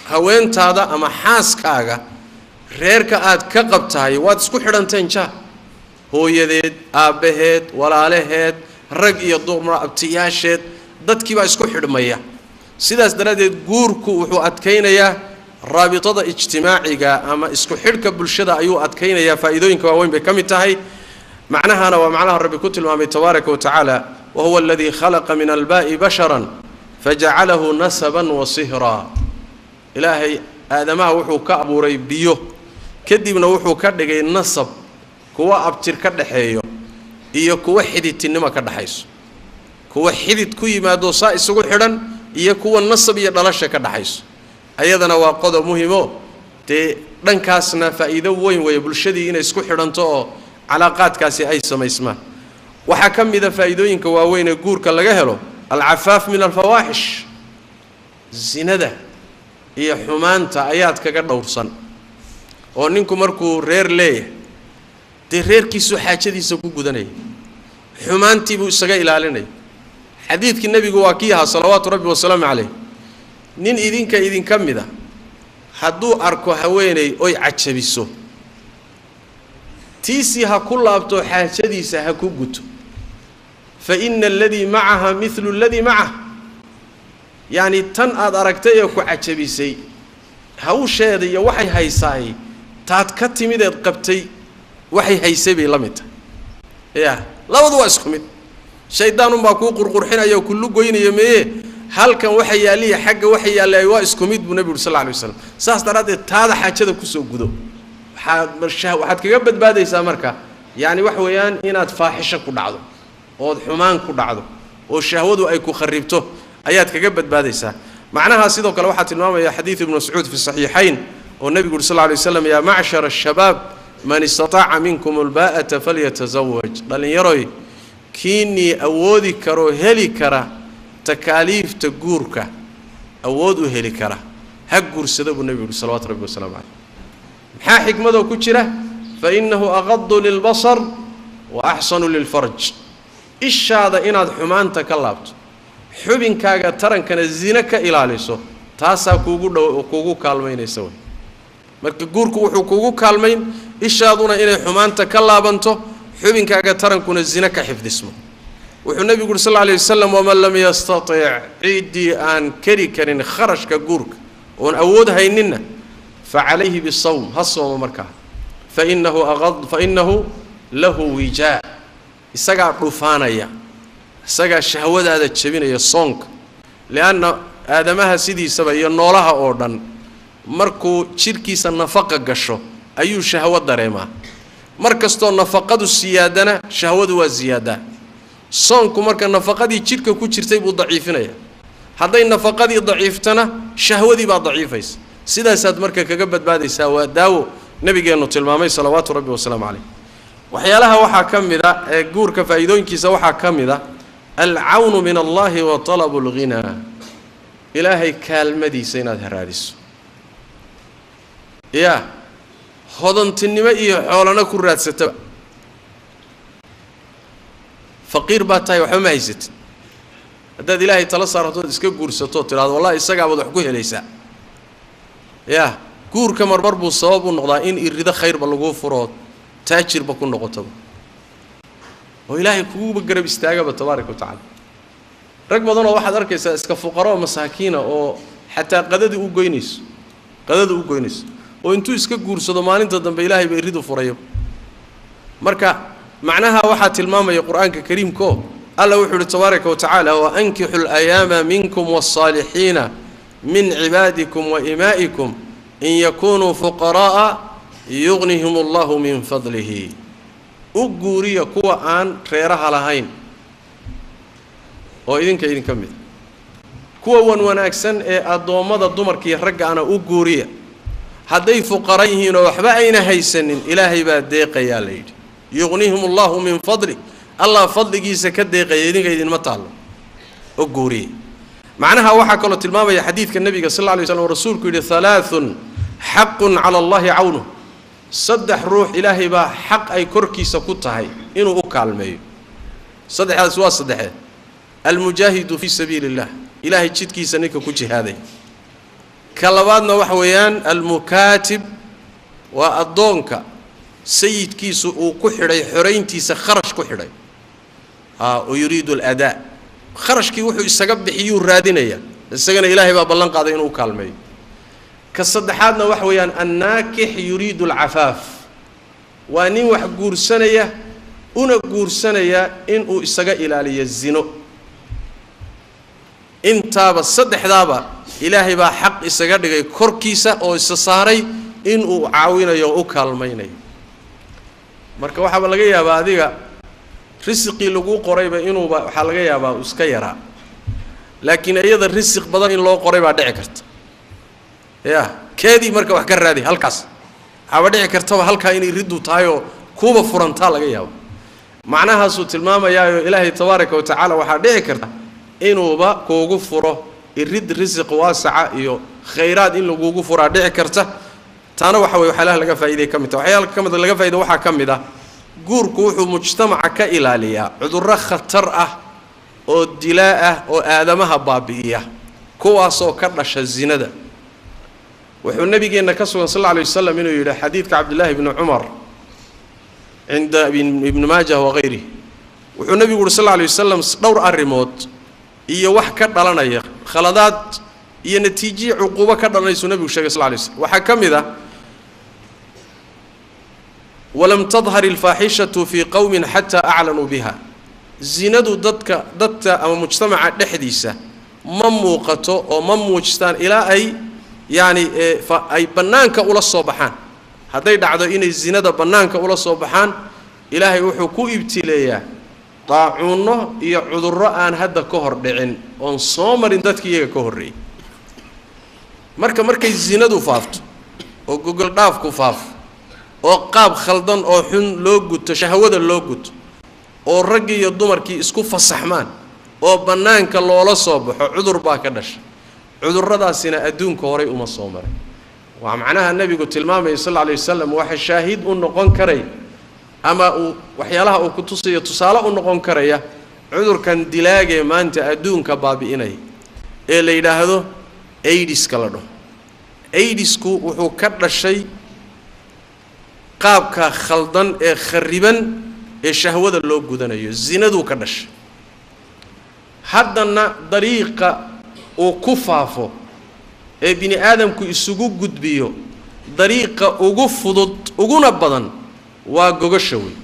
haweentaada ama xaaskaaga reerka aad ka qabtahay waad isku xidhanteen, jaa hooyadeed, aabbaheed, walaalaheed, rag iyo dumar, abtiyaasheed, dadkiibaa isku xidhmaya. Sidaas daraaddeed guurku wuxuu adkaynayaa raabitada ijtimaaciga ama isku xidhka bulshada ayuu adkaynayaa. Faa'iidooyinka waaweyn bay ka mid tahay. Macnahana waa macnaha Rabbi ku tilmaamay tabaaraka wa tacaala: wahuwa aladii khalaqa min albaa'i basharan fajacalahu nasaban wa sihraa. Ilaahay aadamaha wuxuu ka abuuray biyo, kadibna wuxuu ka dhigay nasab, kuwa abtir ka dhexeeyo iyo kuwa xididtinimo ka dhexayso, kuwa xidid ku yimaado saa isugu xidhan iyo kuwa nasab iyo dhalasha ka dhexayso. Ayadana waa qodob muhimo dee, dhankaasna faa'iido weyn weeye bulshadii inay isku xidhanto oo calaaqaadkaasi ay samaysmaan. Waxaa ka mid a faa'iidooyinka waaweyn ee guurka laga helo alcafaaf min alfawaaxish. Zinada iyo xumaanta ayaad kaga dhowrsan, oo ninku markuu reer leeyahay dee reerkiisuu xaajadiisa ku gudanaya, xumaantii buu isaga ilaalinaya. Xadiidkii nebigu waa kii ahaa salawaatu rabbi wasalaamu calayh: nin idinka idinka mid a hadduu arko haweeney oy cajabiso, tiisii ha ku laabto, xaajadiisa ha ku guto, fa ina aladii macaha midlu aladii macah. Yacni tan aad aragtay ee ku cajabisay hawsheeda iyo waxay haysaay taad ka timideed qabtay waxay haysay bay la mid tahay. Ya labadu waa isku mid. Shaydaan unbaa kuu qurqurxinaya oo kullu goynaya meeye, halkan waxa yaaliya xagga waxa yaallay waa isku mid, buu nebigu uri sal lla alay waslam. Saas daraaddeed taada xaajada kusoo gudo, waxaad kaga badbaadaysaa marka yacni wax weeyaan inaad faaxisho ku dhacdo ood xumaan ku dhacdo oo shahwadu ay ku kharibto ayaad kaga badbaadaysaa. Macnaha sidoo kale waxaa tilmaamaya xadiid Ibnu Mascuud fi saxiixayn, oo nebigu uri sal lla alay waslam: yaa macshara ashabaab, man istataaca minkum albaa'ata falyatazawaj. Dhallinyaroy, kiinii awoodi karoo heli kara takaaliifta guurka awood u heli kara ha guursada, buu nebigu yuhi salawatu rabbi wasalaamu caleyh. Maxaa xikmadoo ku jira? Fa innahu aqadu lilbasar wa axsanu lilfarj. Ishaada inaad xumaanta ka laabto, xubinkaaga tarankana zine ka ilaaliso, taasaa kuugu dhow kuugu kaalmaynaysa wey. Marka guurku wuxuu kuugu kaalmayn ishaaduna inay xumaanta ka laabanto, xubinkaaga tarankuna zine ka xifdismo. Wuxuu nebigu uri sal lla alay wasalam: waman lam yastatic, ciddii aan keri karin kharashka guurka oon awood hayninna, fa calayhi bisawm, ha soomo markaa, fainahu aqad fa innahu lahu wijaa. Isagaa dhufaanaya, isagaa shahwadaada jebinaya soonka, lianna aadamaha sidiisaba iyo noolaha oo dhan markuu jidhkiisa nafaqa gasho ayuu shahwo dareemaa. Mar kastoo nafaqadu siyaadana shahwadu waa siyaadaa. Soonku marka nafaqadii jidhka ku jirtay buu daciifinaya. Hadday nafaqadii daciiftana shahwadii baa daciifaysa. Sidaasaad marka kaga badbaadaysaa. Waa daawo nabigeennu tilmaamay salawaatu rabbi wasalaamu calayh. Waxyaalaha waxaa ka mid a ee guurka faa'iidooyinkiisa waxaa ka mid a alcawnu min allahi wa talabu alghinaa, Ilaahay kaalmadiisa inaad haraadiso, yaa hodantinimo iyo xoolana ku raadsataba. Faqiir baa tahay, waxba ma haysatid, haddaad Ilaahay tala saaratood iska guursatoo tidhahdo wallahi isagaabaad wax ku helaysaa. Yaa guurka marmar buu sabab u noqdaa in irido khayrba laguu furoo, taajirba ku noqotaba, oo Ilaahay kuguba garab istaagaba tabaaraka wa tacaala. Rag badanoo waxaad arkaysaa iska fuqaro oo masaakiina oo xataa qadadii u goynayso, qadada u goynayso, oo intuu iska guursado maalinta dambe Ilaahay ba iridu furayo. Marka Macnaha waxaa tilmaamaya Qur-aanka kariimko. Alla wuxuu uhi tabaaraka wa tacaala: waankixu alayaama minkum waالsaalixiina min cibaadikum wa imaa'ikum in yakunuu fuqaraa'a yugnihim allahu min fadlihi. U guuriya kuwa aan reeraha lahayn oo idinka idinka mid, kuwa wan wanaagsan ee addoommada dumarkiiyo raggaana u guuriya. Hadday fuqara yihiin oo waxba ayna haysanin, Ilaahay baa deeqayaa la yidhi. Yugnihim allahu min fadli, Allah fadligiisa ka deeqaya, idinka idinma taallo, u guuriya. Macnaha waxaa kaloo tilmaamaya xadiidka nebiga sal alla lay slam, rasuulku yidhi: halaathun xaqun cala allahi cawnuh. Saddex ruux Ilaahay baa xaq ay korkiisa ku tahay inuu u kaalmeeyo. Saddexdaas waa saddexee: almujaahidu fii sabiili illah, Ilaahay jidkiisa ninka ku jihaaday. Ka labaadna waxa weeyaan almukaatib, waa addoonka sayidkiisu uu ku xidhay xorayntiisa, kharash ku xidhay oo yuriidu aladaa, kharashkii wuxuu isaga bixiyuu raadinaya, isagana Ilaahay baa ballan qaaday inuu u kaalmeeyo. Ka saddexaadna waxa weeyaan annaakix yuriidu alcafaaf, waa nin wax guursanaya una guursanaya inuu isaga ilaaliyo zino. Intaaba saddexdaaba Ilaahay baa xaq isaga dhigay korkiisa oo isa saaray inuu caawinayo oo u kaalmaynayo. Marka waxaaba laga yaabaa adiga risiqii laguu qorayba inuuba waxaa laga yaabaa uu iska yaraa, laakiin iyada risiq badan in loo qoray baa dhici karta. Ya keedii marka wax ka raadi halkaas, waxaaba dhici kartaba halkaa inay riddu tahayoo kuuba furantaa laga yaabo. Macnahaasuu tilmaamayaayo Ilaahay tabaaraka wa tacaala waxaa dhici karta inuuba kuugu furo irid risiq waasaca iyo khayraad in lagugu furaa dhici karta. Taana waxa weye waxyaalaha laga faa'iday ka mid taha. Waxyaala ka mid laga faa'iday waxaa ka mid ah, guurku wuxuu mujtamaca ka ilaaliyaa cudurro khatar ah oo dilaa ah oo aadamaha baabi'iya, kuwaasoo ka dhasha zinada. Wuxuu nabigeenna ka sugan sal alla alay wasalam inuu yidhi, xadiidka Cabdillaahi bni Cumar cinda Ibni Maajah wakayrih, wuxuu nebigu uhi sal alla alay wasalam dhowr arrimood iyo wax ka dhalanaya khaladaad iyo natiijiyi cuquubo ka dhalanaysuu nebigu shegay sal lla lay slam. Waxaa ka mid ah: walam tadhar alfaaxishatu fii qowmin xataa aclanuu biha. Zinadu dadka ama mujtamaca dhexdiisa ma muuqato oo ma muujistaan ilaa ay yacni ay bannaanka ula soo baxaan. Hadday dhacdo inay zinada bannaanka ula soo baxaan, Ilaahay wuxuu ku ibtileeyaa daacuunno iyo cudurro aan hadda ka hor dhicin oon soo marin dadki iyaga ka horreeyey. Marka markay zinadu faafto oo gogol dhaafku faafo oo qaab khaldan oo xun loo guto shahwada loo guto oo raggii iyo dumarkii isku fasaxmaan oo bannaanka loola soo baxo, cudur baa ka dhasha. Cudurradaasina adduunka horay uma soo maray. Waa macnaha nebigu tilmaamaya sal alla alay wasalam. Waxa shaahid u noqon karay ama uu waxyaalaha uu ku tusayo tusaale u noqon karaya cudurkan dilaagee maanta adduunka baabi'inaya ee la yidhaahdo aidiska la dhaho. Aidisku wuxuu ka dhashay qaabka khaldan ee khariban ee shahwada loo gudanayo, zinaduu ka dhashay. Haddana dariiqa uu ku faafo ee bini aadamku isugu gudbiyo, dariiqa ugu fudud uguna badan waa gogosha wey.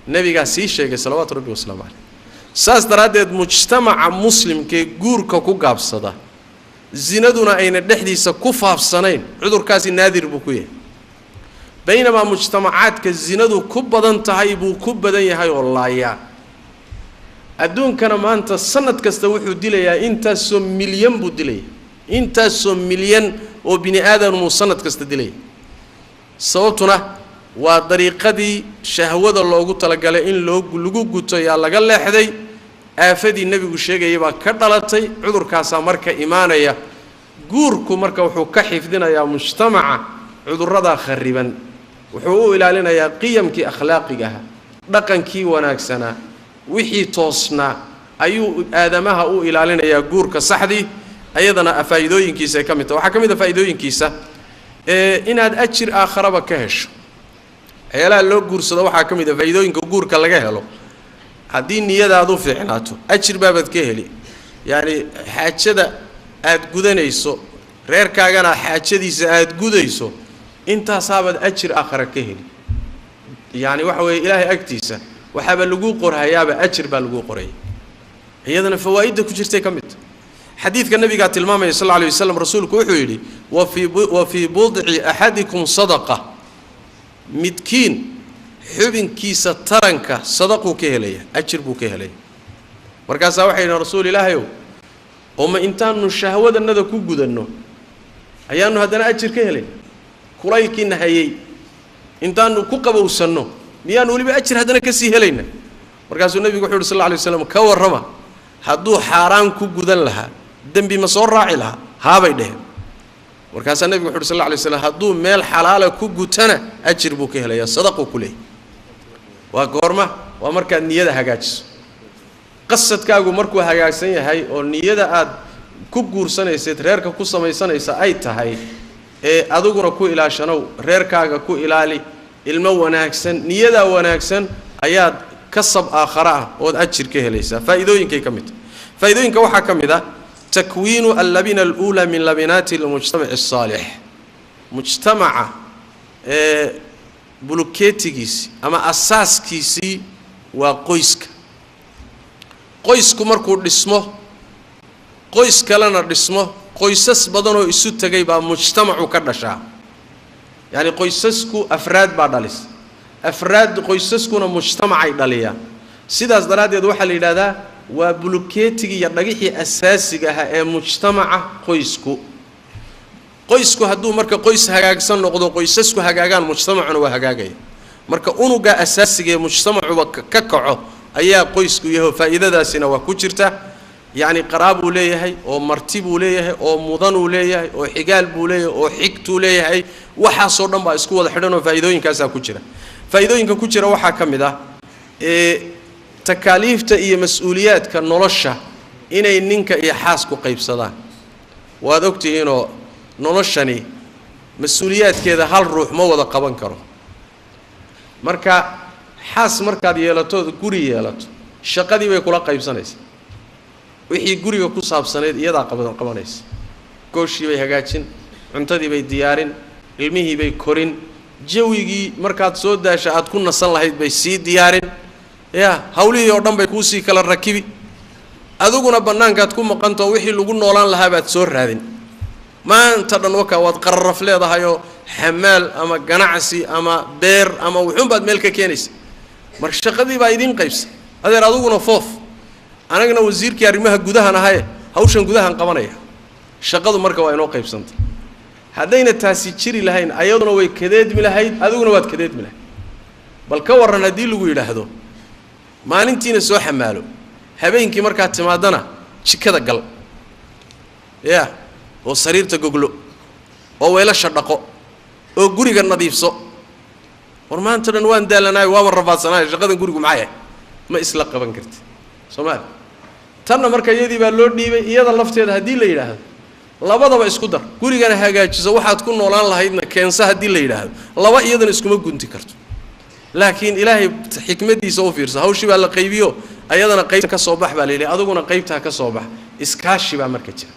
Nebigaa sii sheegay salawaatu rabbi wasalaamu caleyh. Saas daraaddeed mujtamaca muslimkaee guurka ku gaabsada, zinaduna ayna dhexdiisa ku faafsanayn, cudurkaasi naadir buu ku yahay. Baynamaa mujtamacaadka zinadu ku badan tahay buu ku badan yahay oo laayaa. Adduunkana maanta sanad kasta wuxuu dilayaa intaasoo milyan buu dilaya, intaasoo milyan oo bini aadamuu sanad kasta dilaya. Sababtuna waa dariiqadii shahwada loogu talagalay in loo lagu guto yaa laga leexday. Aafadii nebigu sheegayay baa ka dhalatay, cudurkaasaa marka imaanaya. Guurku marka wuxuu ka xifdinayaa mujtamaca cudurradaa khariban, wuxuu u ilaalinayaa qiyamkii akhlaaqiga ahaa, dhaqankii wanaagsanaa, wixii toosnaa ayuu aadamaha u ilaalinayaa guurka saxdii. Ayadana faa'iidooyinkiisa ay ka mid tahay. Waxaa ka mid a faa'iidooyinkiisa inaad ajir aakharaba ka hesho. Waxyaalaha loo guursado waxaa ka mid a faa'iidooyinka guurka laga helo, haddii niyadaadu fiicnaato ajir baabaad ka heli. Yacni xaajada aada gudanayso, reerkaagana xaajadiisa aada gudayso, intaasabaad ajir aakhara ka heli. Yacni waxa weeye Ilaahay agtiisa waxaaba laguu qorhayaaba ajir baa laguu qoraya. Iyadana fawaa'idda ku jirtay ka mid tahay. Xadiidka nabigaa tilmaamaya sal alla alay wasalam, rasuulku wuxuu yidhi wa fii budci axadikum sadaqa, midkiin xubinkiisa taranka sadaquu ka helaya, ajir buu ka helaya. Markaasaa waxay yidhi rasuul ilaahayow, oo ma intaanu shahwadannada ku gudanno ayaanu haddana ajir ka helayn? Kulaylkiina hayey intaanu ku qabowsanno miyaanu weliba ajir haddana kasii helayna? Markaasuu nebigu wuxu yidhi sal alla alay waslam, ka warrama hadduu xaaraan ku gudan lahaa dembi ma soo raaci lahaa? Haabay dheheen. Markaasaa nebigu wuxu uhi sal alla alay slam, hadduu meel xalaala ku gutana ajir buu ka helayaa, sadaquu ku leeyahy. Waa goorma? Waa markaad niyada hagaajiso. Qasadkaagu markuu hagaagsan yahay oo niyada aad ku guursanaysayd reerka ku samaysanaysa ay tahay ee adiguna ku ilaashanow, reerkaaga ku ilaali, ilmo wanaagsan, niyadaa wanaagsan ayaad kasab aakhara ah ood ajir ka helaysaa. Faa'iidooyinkay ka mid tahay. Faa'iidooyinka waxaa ka mid ah takwiinu allabina aluulaa min labinaati almujtamaci asaalix. Mujtamaca ee bulukeetigiisii ama asaaskiisii waa qoyska. Qoysku markuu dhismo, qoys kalena dhismo, qoysas badanoo isu tegay baa mujtamacu ka dhashaa. Yacni qoysasku afraad baa dhalis, afraad qoysaskuna mujtamacay dhaliyaan. Sidaas daraaddeed waxaa la yidhahdaa waa bulukeetigii iyo dhagixii asaasiga ahaa ee mujtamaca qoysku. Qoysku hadduu marka qoys hagaagsan noqdo, qoysasku hagaagaan, mujtamacuna waa hagaagaya. Marka unuga asaasiga ee mujtamacuba ka kaco ayaa qoysku yaho. Faa'iidadaasina waa ku jirta. Yacni qaraabuu leeyahay, oo marti buu leeyahay, oo mudanuu leeyahay, oo xigaal buu leeyahay, oo xigtuu leeyahay. Waxaasoo dhan baa isku wada xidhan oo faa'iidooyinkaasaa ku jira. Faa'iidooyinka ku jira waxaa ka mid ah ee takaaliifta iyo mas-uuliyaadka nolosha inay ninka iyo xaasku qaybsadaan. Waad ogtihiinoo noloshani mas-uuliyaadkeeda hal ruux ma wada qaban karo. Marka xaas markaad yeelatood guri yeelato, shaqadii bay kula qaybsanaysaa. Wixii guriga ku saabsanayd iyadaa qabanaysa. Gooshii bay hagaajin, cuntadii bay diyaarin, ilmihii bay korin, jawigii markaad soo daasha aad ku nasan lahayd bay sii diyaarin, ya hawlihii oo dhan bay kuusii kala rakibi. Adiguna bannaankaad ku maqantao wixii lagu noolaan lahaa baad soo raadin. Maanta dhan wakaa waad qararaf leedahayoo xamaal ama ganacsi ama beer ama wuxuunbaad meel ka keenaysa. Marka shaqadii baa idiin qaybsa. Adeer adiguna foof, anagana wasiirkii arrimaha gudahan ahaye hawshan gudahan qabanaya. Shaqadu marka waa inoo qaybsantay. Haddayna taasi jiri lahayn ayaduna way kadeedmi lahayd, adiguna waad kadeedmi lahayd. Bal ka warran haddii lagu yidhaahdo maalintiina soo xamaalo, habeenkii markaad timaadana jikada gal, ya oo sariirta goglo, oo weelasha dhaqo, oo guriga nadiifso. War maanta dhan waan daalanaayo, waaban rafaadsanayo, shaqadan gurigu maxay ahay? Ma isla qaban karti soomaali. Tanna marka iyadii baa loo dhiibay. Iyada lafteeda haddii la yidhaahdo labadaba isku dar, gurigana hagaajiso, waxaad ku noolaan lahaydna keensa, haddii la yidhaahdo laba iyadana iskuma gunti karto. Laakiin Ilaahay xikmadiisa u fiirsa, hawshii baa la qaybiyo, ayadana qaybta ka soo bax baa la yidhi, adiguna qaybtaa ka soo bax. Iskaashi baa marka jira,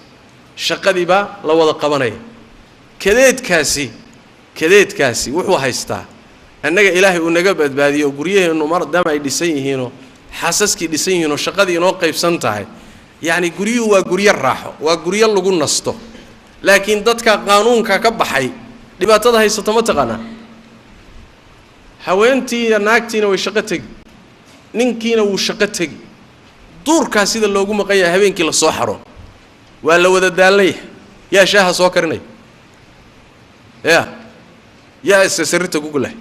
shaqadii baa la wada qabanaya. Kadeedkaasi wuxuu haystaa annaga Ilaahay uu naga badbaadiyo. Guryaheennu maadaama ay dhisan yihiinoo xaasaskii dhisan yihiinoo shaqadii inoo qaybsan tahay, yacni guryuhu waa guryo raaxo, waa guryo lagu nasto. Laakiin dadka qaanuunka ka baxay dhibaatada haysato ma taqaanaa. Haweentii iyo naagtiina way shaqo tegi, ninkiina wuu shaqo tegi. Duurkaa sida loogu maqan yahay habeenkii la soo xaro waa la wada daalnaya. Yaa shaaha soo karinaya? Yaa isa sariirta gogolahay?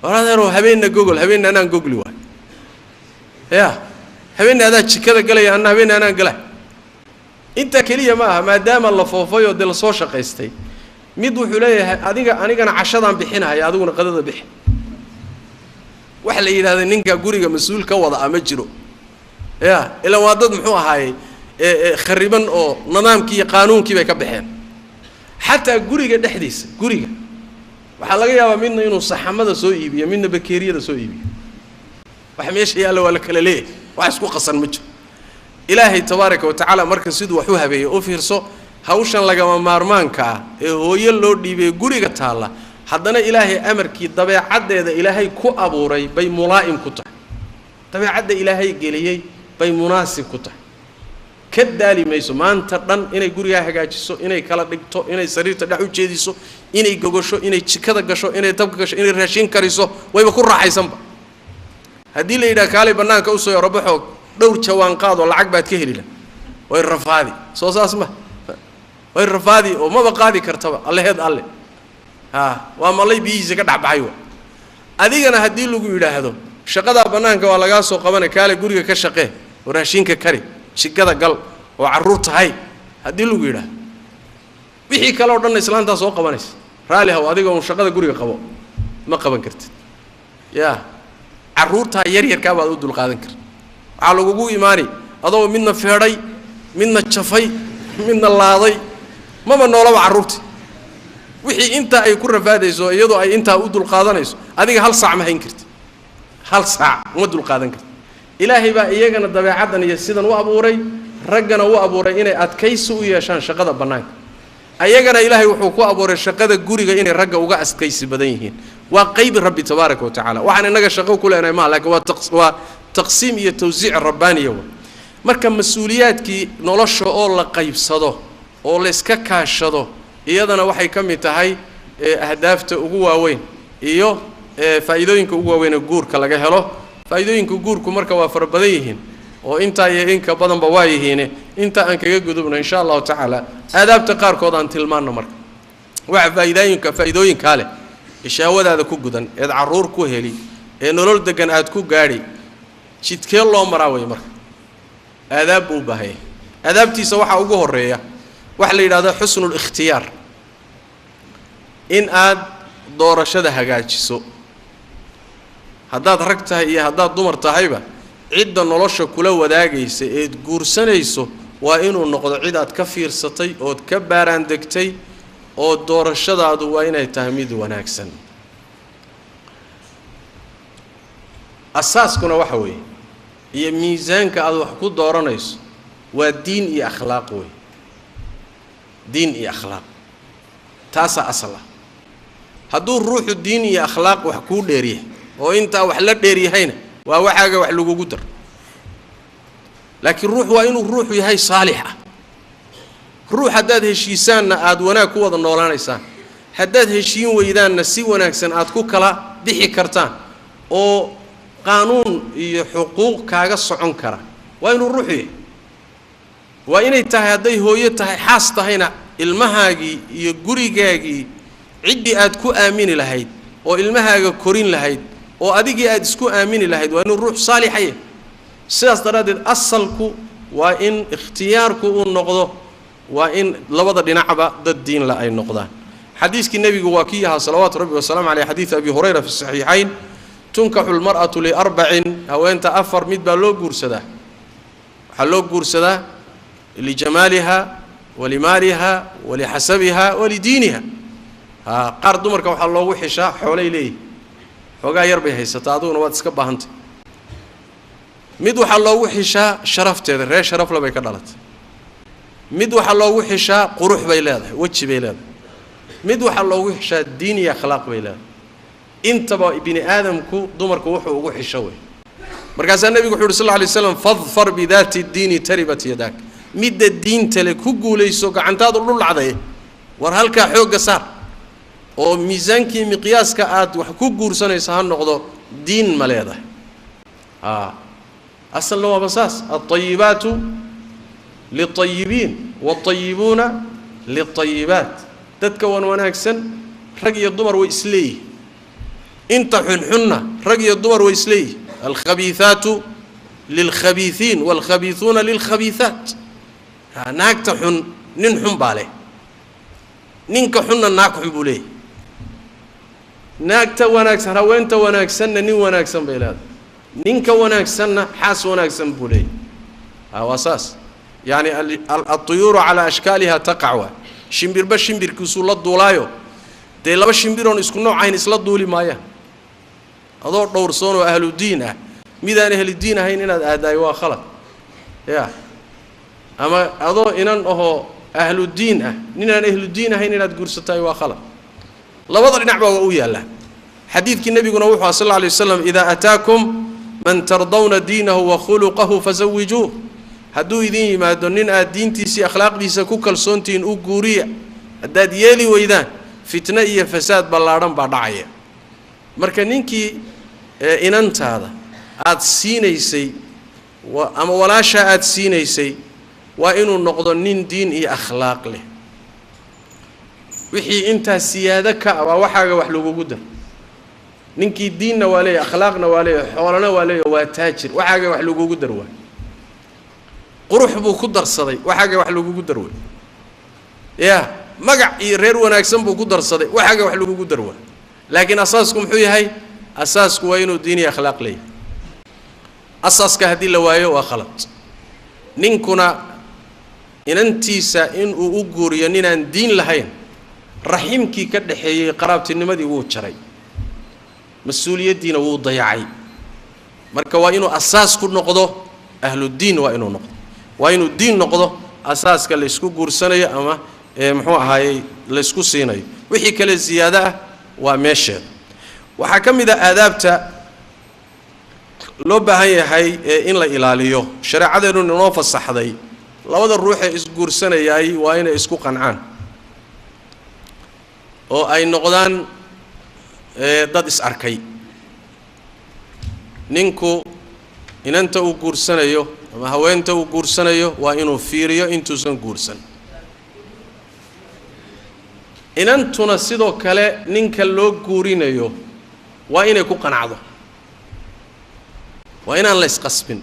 War adeero, habeenna gogol, habeenna anaan gogli waay. Ya habeenna adaa jikada galaya, anna habeenna anaan galay. Intaa keliya ma aha, maadaama la foofay oo dee lasoo shaqaystay, mid wuxuu leeyahay adiga anigana cashadaan bixinahaya, adiguna qadada bixi. Waxa la yidhahda ninka guriga mas-uul ka wada ah ma jiro. Ya ilaan waa dad muxuu ahaayey khariban oo nidaamkii iyo qaanuunkii bay ka baxeen. Xataa guriga dhexdiisa, guriga waxaa laga yaabaa midna inuu saxamada soo iibiyo, midna bakeeriyada soo iibiyo. Wax meesha yaalla waa la kala leeyahay, wax isku qasan ma jiro. Ilaahay tabaaraka wa tacaala marka siduu wax u habeeyey u fiirso. Hawshan lagama maarmaanka ah ee hooyo loo dhiibay guriga taalla Haddana Ilaahay amarkii dabeecaddeeda Ilaahay ku abuuray bay mulaa'im ku tahay, dabeecadda Ilaahay geliyey bay munaasib ku tahay. Ka daali mayso maanta dhan inay gurigaa hagaajiso, inay kala dhigto, inay sariirta dhex u jeediso, inay gogosho, inay jikada gasho, inay dabka gasho, inay raashin kariso, wayba ku raaxaysanba. Haddii la yidhaha kaalay bannaanka usoo yaro baxoo dhowr jawaan qaadoo lacag baad ka heli lah, way rafaadi. Soo saas ma way rafaadi oo maba qaadi kartaba alleheed alle haa waa malay biyihiisa ka dhexbaxay. Wa adigana haddii lagu yidhaahdo shaqadaa bannaanka waa lagaa soo qabanay, kaale guriga ka shaqee oo raashinka kari, jikada gal oo carruur tahay, haddii lagu yidhaahdo wixii kale oo dhanna islaantaa soo qabanaysa, raali haw adiga uun shaqada guriga qabo, ma qaban kartid. Yaa carruurtaa yaryarkaa baad u dulqaadan karta. Waxaa lagugu imaani adoo midna feedhay, midna jafay, midna laaday, maba noolaba carruurta. Wixii intaa ay ku rafaadayso iyadoo ay intaa u dulqaadanayso, adiga hal saac ma hayn kartid, hal saac uma dulqaadan kartid. Ilaahay baa iyagana dabeecaddan iyo sidan u abuuray, raggana u abuuray inay adkaysi u yeeshaan shaqada bannaanka. Ayagana Ilaahay wuxuu ku abuuray shaqada guriga inay ragga uga adkaysi badan yihiin. Waa qayb Rabbi tabaaraka wa tacaala, waxaan innaga shaqo ku leenahay maa, laakiin waa taqsiim iyo tawsiic rabbaaniya wa. Marka mas-uuliyaadkii nolosha oo la qaybsado oo layska kaashado, iyadana waxay ka mid tahay ahdaafta ugu waaweyn iyo faa'iidooyinka ugu waaweyn ee guurka laga helo. Faa'iidooyinka guurku marka waa fara badan yihiin oo intaa iyo inka badanba waa yihiine. Inta aan kaga gudubno insha allahu tacaala aadaabta qaarkood aan tilmaanno. Marka waxa faa'iidooyinkaa leh ishaawadaada ku gudan eed carruur ku heli ee nolol degan aad ku gaadhi, jidkee loo maraa wey? Marka aadaab buu u baahanya. Aadaabtiisa waxaa ugu horreeya waxa la yidhahdaa xusnul ikhtiyaar, in aad doorashada hagaajiso. Haddaad rag tahay iyo haddaad dumar tahayba, cidda nolosha kula wadaagaysa eed guursanayso waa inuu noqdo cid aad ka fiirsatay ood ka baaraan degtay, oo doorashadaadu waa inay tahay mid wanaagsan. Asaaskuna waxa weeye iyo miisaanka aad wax ku dooranayso waa diin iyo akhlaaq wey, diin iyo akhlaaq taasaa asal ah. Hadduu ruuxu diin iyo akhlaaq wax kuu dheeryahay oo intaa wax la dheeryahayna, waa waxaaga wax lagugu dar. Laakiin ruux waa inuu ruuxu yahay saalix ah, ruux haddaad heshiisaanna aada wanaag ku wada noolaanaysaan, haddaad heshiin weydaanna si wanaagsan aad ku kala bixi kartaan, oo qaanuun iyo xuquuq kaaga socon kara waa inuu ruuxu yahay. Waa inay tahay hadday hooyo tahay, xaas tahayna, ilmahaagii iyo gurigaagii ciddii aad ku aamini lahayd oo ilmahaaga korin lahayd oo adigii aad isku aamini lahayd waa inuu ruux saalixaya. Sidaas daraaddeed asalku waa in ikhtiyaarku uu noqdo, waa in labada dhinacba dad diinla ay noqdaan. Xadiiskii nebigu waa kii ahaa salawaatu rabbi wasalaamu caleyh, xadiid Abi Hurayra fi saxiixayn: tunkaxu lmar'atu liarbacin, haweenta afar mid baa loo guursadaa. Waxaa loo guursadaa lijamaaliha walimaaliha walixasabiha walidiiniha. Qaar dumarka waxaa loogu xishaa xoolay leeyihi, xoogaa yar bay haysataa, adiguna waad iska baahantay. Mid waxaa loogu xishaa sharafteeda, reer sharafle bay ka dhalatay. Mid waxaa loogu xishaa qurux bay leedahay, weji bay leedahay. Mid waxaa loogu xishaa diin iyo akhlaaq bay leedahay. Intaba bini aadamku dumarku wuxuu ugu xisho wey. Markaasaa nebigu wuxu uhi sal lla alay slam: fadfar bidaati diini taribat yadaak. Midda diinta le ku guulayso, gacantaadu dhulacday. War halkaa xoogga saar oo miisaankii miqyaaska aad wax ku guursanayso ha noqdo diin ma leedahay. Asalna waaba saas: alطayibaatu liلطayibiin wاlطayibuuna liلطayibaat. Dadka wan wanaagsan rag iyo dumar way isleeyihin, inta xunxunna rag iyo dumar way isleeyihin. Alkhabiihaatu lilkhabiiثiin wاlkhabiiثuuna lilkhabiiثaat. Naagta xun nin xun baa leh, ninka xunna naag xun buu leeyahy. Naagta wanaagsan, haweenta wanaagsanna nin wanaagsan bay leedahay, ninka wanaagsanna xaas wanaagsan buu leeyahy. Waa saas. Yacni altuyuuru calaa ashkaaliha taqac, waa shimbirba shimbirkiisuu la duulaayo. Dee laba shimbiroon isku noocayn isla duuli maayaan. Adoo dhowrsoon oo ahludiin ah midaan ahludiin ahayn inaad aadaayo waa khalad ya. Ama adoo inan ahoo ahludiin ah ninaan ahludiin ahayn inaad guursataay waa khalad. Labada dhinacba waa u yaallaa. Xadiidkii nabiguna wuxuu aha sal alla alay wasalam, idaa ataakum man tardawna diinahu wa khuluqahu fasawijuuh. Hadduu idin yimaado nin aad diintiisii akhlaaqdiisa ku kalsoontihiin u guuriya. Haddaad yeeli weydaan fitno iyo fasaad ballaadhan baa dhacaya. Marka ninkii inantaada aad siinaysay ama walaashaa aad siinaysay waa inuu noqdo nin diin iyo akhlaaq leh. Wixii intaa siyaado ka ah waa waxaaga wax lagugu dar. Ninkii diinna waa leeyahy, akhlaaqna waa leeyahy, xoolana waa leeyahy, waa taajir, waxaaga wax lagugu dar waay. Qurux buu ku darsaday, waxaaga wax lagugu dar waay. Yaa magac iyo reer wanaagsan buu ku darsaday, waxaaga wax lagugu dar waay. Laakiin asaasku muxuu yahay? Asaasku waa inuu diin iyo akhlaaq leeyahay. Asaaska haddii la waayo waa khalad. Ninkuna inantiisa inuu u guuriyo ninaan diin lahayn, raximkii ka dhaxeeyey qaraabtinimadii wuu jaray, mas-uuliyaddiina wuu dayacay. Marka waa inuu asaas ku noqdo ahludiin, waa inuu noqdo, waa inuu diin noqdo asaaska laysku guursanayo ama muxuu ahaayey laysku siinayo. Wixii kale ziyaado ah waa meesheeda. Waxaa ka mid ah aadaabta loo baahan yahay in la ilaaliyo, shareecadeenu inoo fasaxday, labada ruux ee isguursanayaay waa inay isku qancaan oo ay noqdaan dad is arkay. Ninku inanta uu guursanayo ama haweenta uu guursanayo waa inuu fiiriyo intuusan guursan. Inantuna sidoo kale ninka loo guurinayo waa inay ku qanacdo, waa inaan la isqasbin,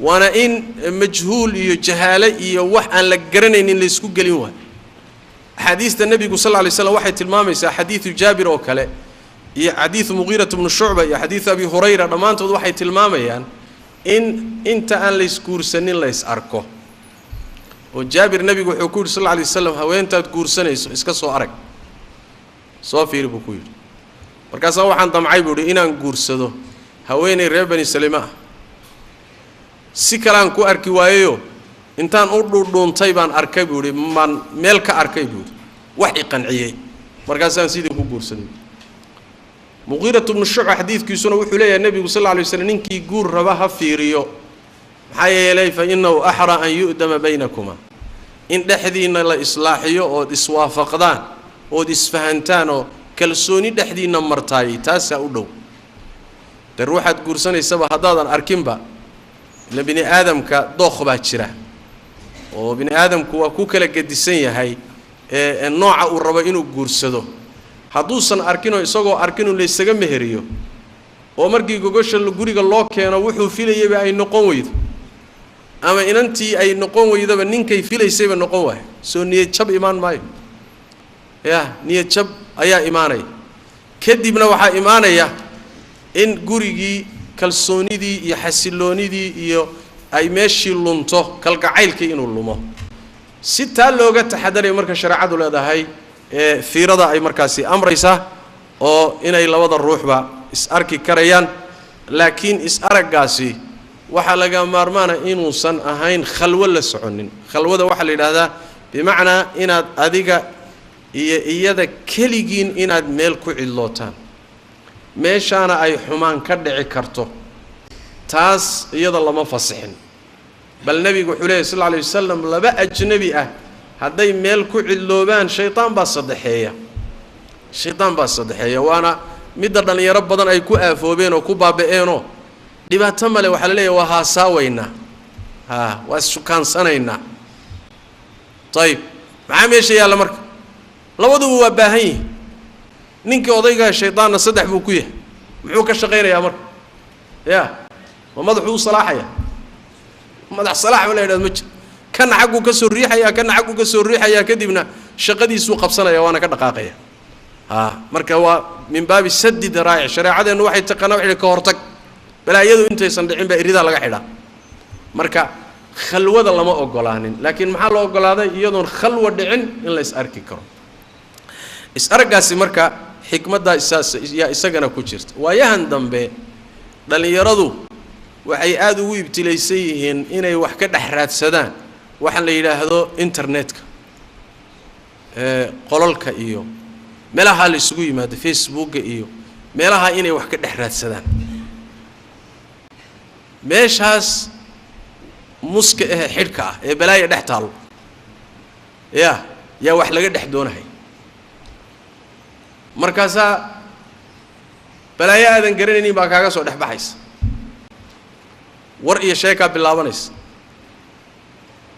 waana in majhuul iyo jahaale iyo wax aan la garanaynin la isku gelin waayo. Axaadiista nebigu sal lla alay slam waxay tilmaamaysaa, xadiidu Jaabir oo kale iyo xadiidu Mugiirat bnu Shucba iyo xadiidu Abi Hurayra, dhammaantood waxay tilmaamayaan in inta aan la isguursanin la is arko. Oo Jaabir nebigu wuxuu ku yidhi sal alla alay waslam, haweentaad guursanayso iska soo arag, soo fiiri buu ku yidhi. Markaasaa waxaan damcay buu yidhi inaan guursado haweenay reer Bani Salime ah, si kaleaan ku arki waayayo intaan u dhuudhuuntay baan arkay buu yidhi, maan meel ka arkay buu yidhi, wax i qanciyey, markaasaan sidii ku guursaday. Muqiiratu bnu Shucba xadiidkiisuna wuxuu leeyahay nebigu sal alla alay waslam, ninkii guur raba ha fiiriyo, maxaa yeelay fa innahu axraa an yu'dama baynakuma, in dhexdiinna la islaaxiyo ood iswaafaqdaan ood isfahantaan oo kalsooni dhexdiinna martaayay taasaa u dhow. Dee ruuxaad guursanaysaba haddaadan arkinba, ila bini aadamka dookh baa jira oo bini aadamku waa ku kala gedisan yahay ee nooca uu rabo inuu guursado. Hadduusan arkinoo isagoo arkinuu laysaga meheriyo oo markii gogosha guriga loo keeno wuxuu filayayba ay noqon weydo, ama inantii ay noqon weydaba ninkay filaysayba noqon waayo, soo niyad jab imaan maayo? Yah, niyad jab ayaa imaanaya. Kadibna waxaa imaanaya in gurigii kalsoonidii iyo xasiloonidii iyo ay meeshii lunto, kalgacaylkii inuu lumo. Si taa looga taxadaraya marka shareecadu leedahay fiirada ay markaasi amraysaa oo inay labada ruuxba is arki karayaan. Laakiin is araggaasi waxaa laga maarmaana inuusan ahayn khalwo la soconin. Khalwada waxaa la yidhaahdaa bimacnaa inaad adiga iyo iyada keligiin inaad meel ku cidlootaan, meeshaana ay xumaan ka dhici karto, taas iyada lama fasixin. Bal nebigu wuxuu leeyahy sal alla alay wasalam, laba ajnabi ah hadday meel ku cidloobaan shaytaan baa saddexeeya, shaytaan baa saddexeeya. Waana midda dhallinyaro badan ay ku aafoobeen oo ku baaba'eenoo dhibaato male. Waxaa la leeyahy waa haasaawaynaa, haa waa issukaansanaynaa. Ayib, maxaa meesha yaalla marka? Labaduba waa baahan yihin. Ninkii odaygaa shaydaanna saddex buu ku yahay, muxuu ka shaqaynayaa marka? Ya ma madaxuu u salaaxaya? Madax salaax ba la yidhahdo ma jiro. Kana xagguu ka soo riixayaa, kana xagguu ka soo riixayaa, kadibna shaqadiisuu qabsanaya waana ka dhaqaaqaya. Haa, marka waa min baabi sadi daraa'ic. Shareecadeennu waxay taqaanaa waxay ka hortag, balaayadu intaysan dhicin baa iridaa laga xidhaa. Marka khalwada lama ogolaanin, laakiin maxaa la ogolaaday? Iyadoon khalwa dhicin in la is arki karo. Is-araggaasi marka xikmaddaa isaas yaa isagana ku jirta. Waayahan dambe dhallinyaradu waxay aada ugu ibtilaysan yihiin inay wax ka dhex raadsadaan waxaan la yidhaahdo internetka, qolalka iyo Meelaha la isugu yimaado Facebooka iyo meelaha inay wax ka dhex raadsadaan. Meeshaas muska eh xidhka ah ee balaaya dhex taalo ya yaa wax laga dhex doonahay. Markaasaa balaayo aadan garanaynin baa kaaga soo dhex baxaysa, war iyo sheekaa bilaabanaysa,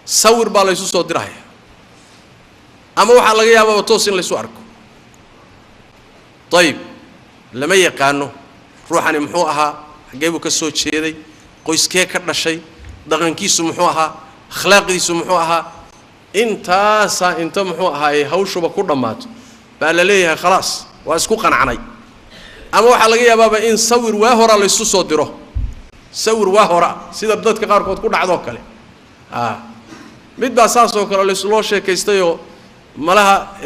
sawir baa laysu soo dirahaya, ama waxaa laga yaabaaba toos in laysu arko. Ayib, lama yaqaano ruuxani muxuu ahaa, xaggee buu ka soo jeeday, qoyskee ka dhashay, dhaqankiisu muxuu ahaa, akhlaaqdiisu muxuu ahaa. Intaasaa inta muxuu ahaayey hawshuba ku dhammaato baa la leeyahay khalaas waa isku qanacnay. Ama waxaa laga yaabaaba in sawir waa horaa laysu soo diro, sawir waa hora sida dadka qaarkood ku dhacdoo kale. Mid baa saasoo kale loo sheekaystayoo malaha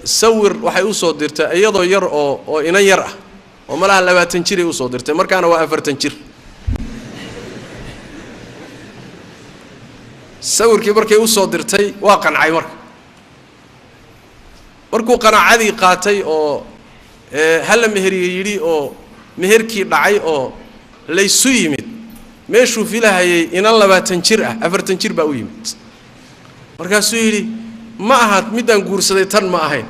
sawir waxay usoo dirtay iyadoo yar oo inan yar ah oo malaha 20 jiray usoo dirtay, markaana waa 40 jir. Sawirkii markay usoo dirtay waa qancay. Marka markuu qanaacadii qaatay oo hala meheriye yidhi oo meherkii dhacay oo laysu yimid, meeshuu filahayay inan 20 jir ah 40 jir baa u yimid. Markaasuu yidhi ma aha midaan guursaday, tan ma ahayn,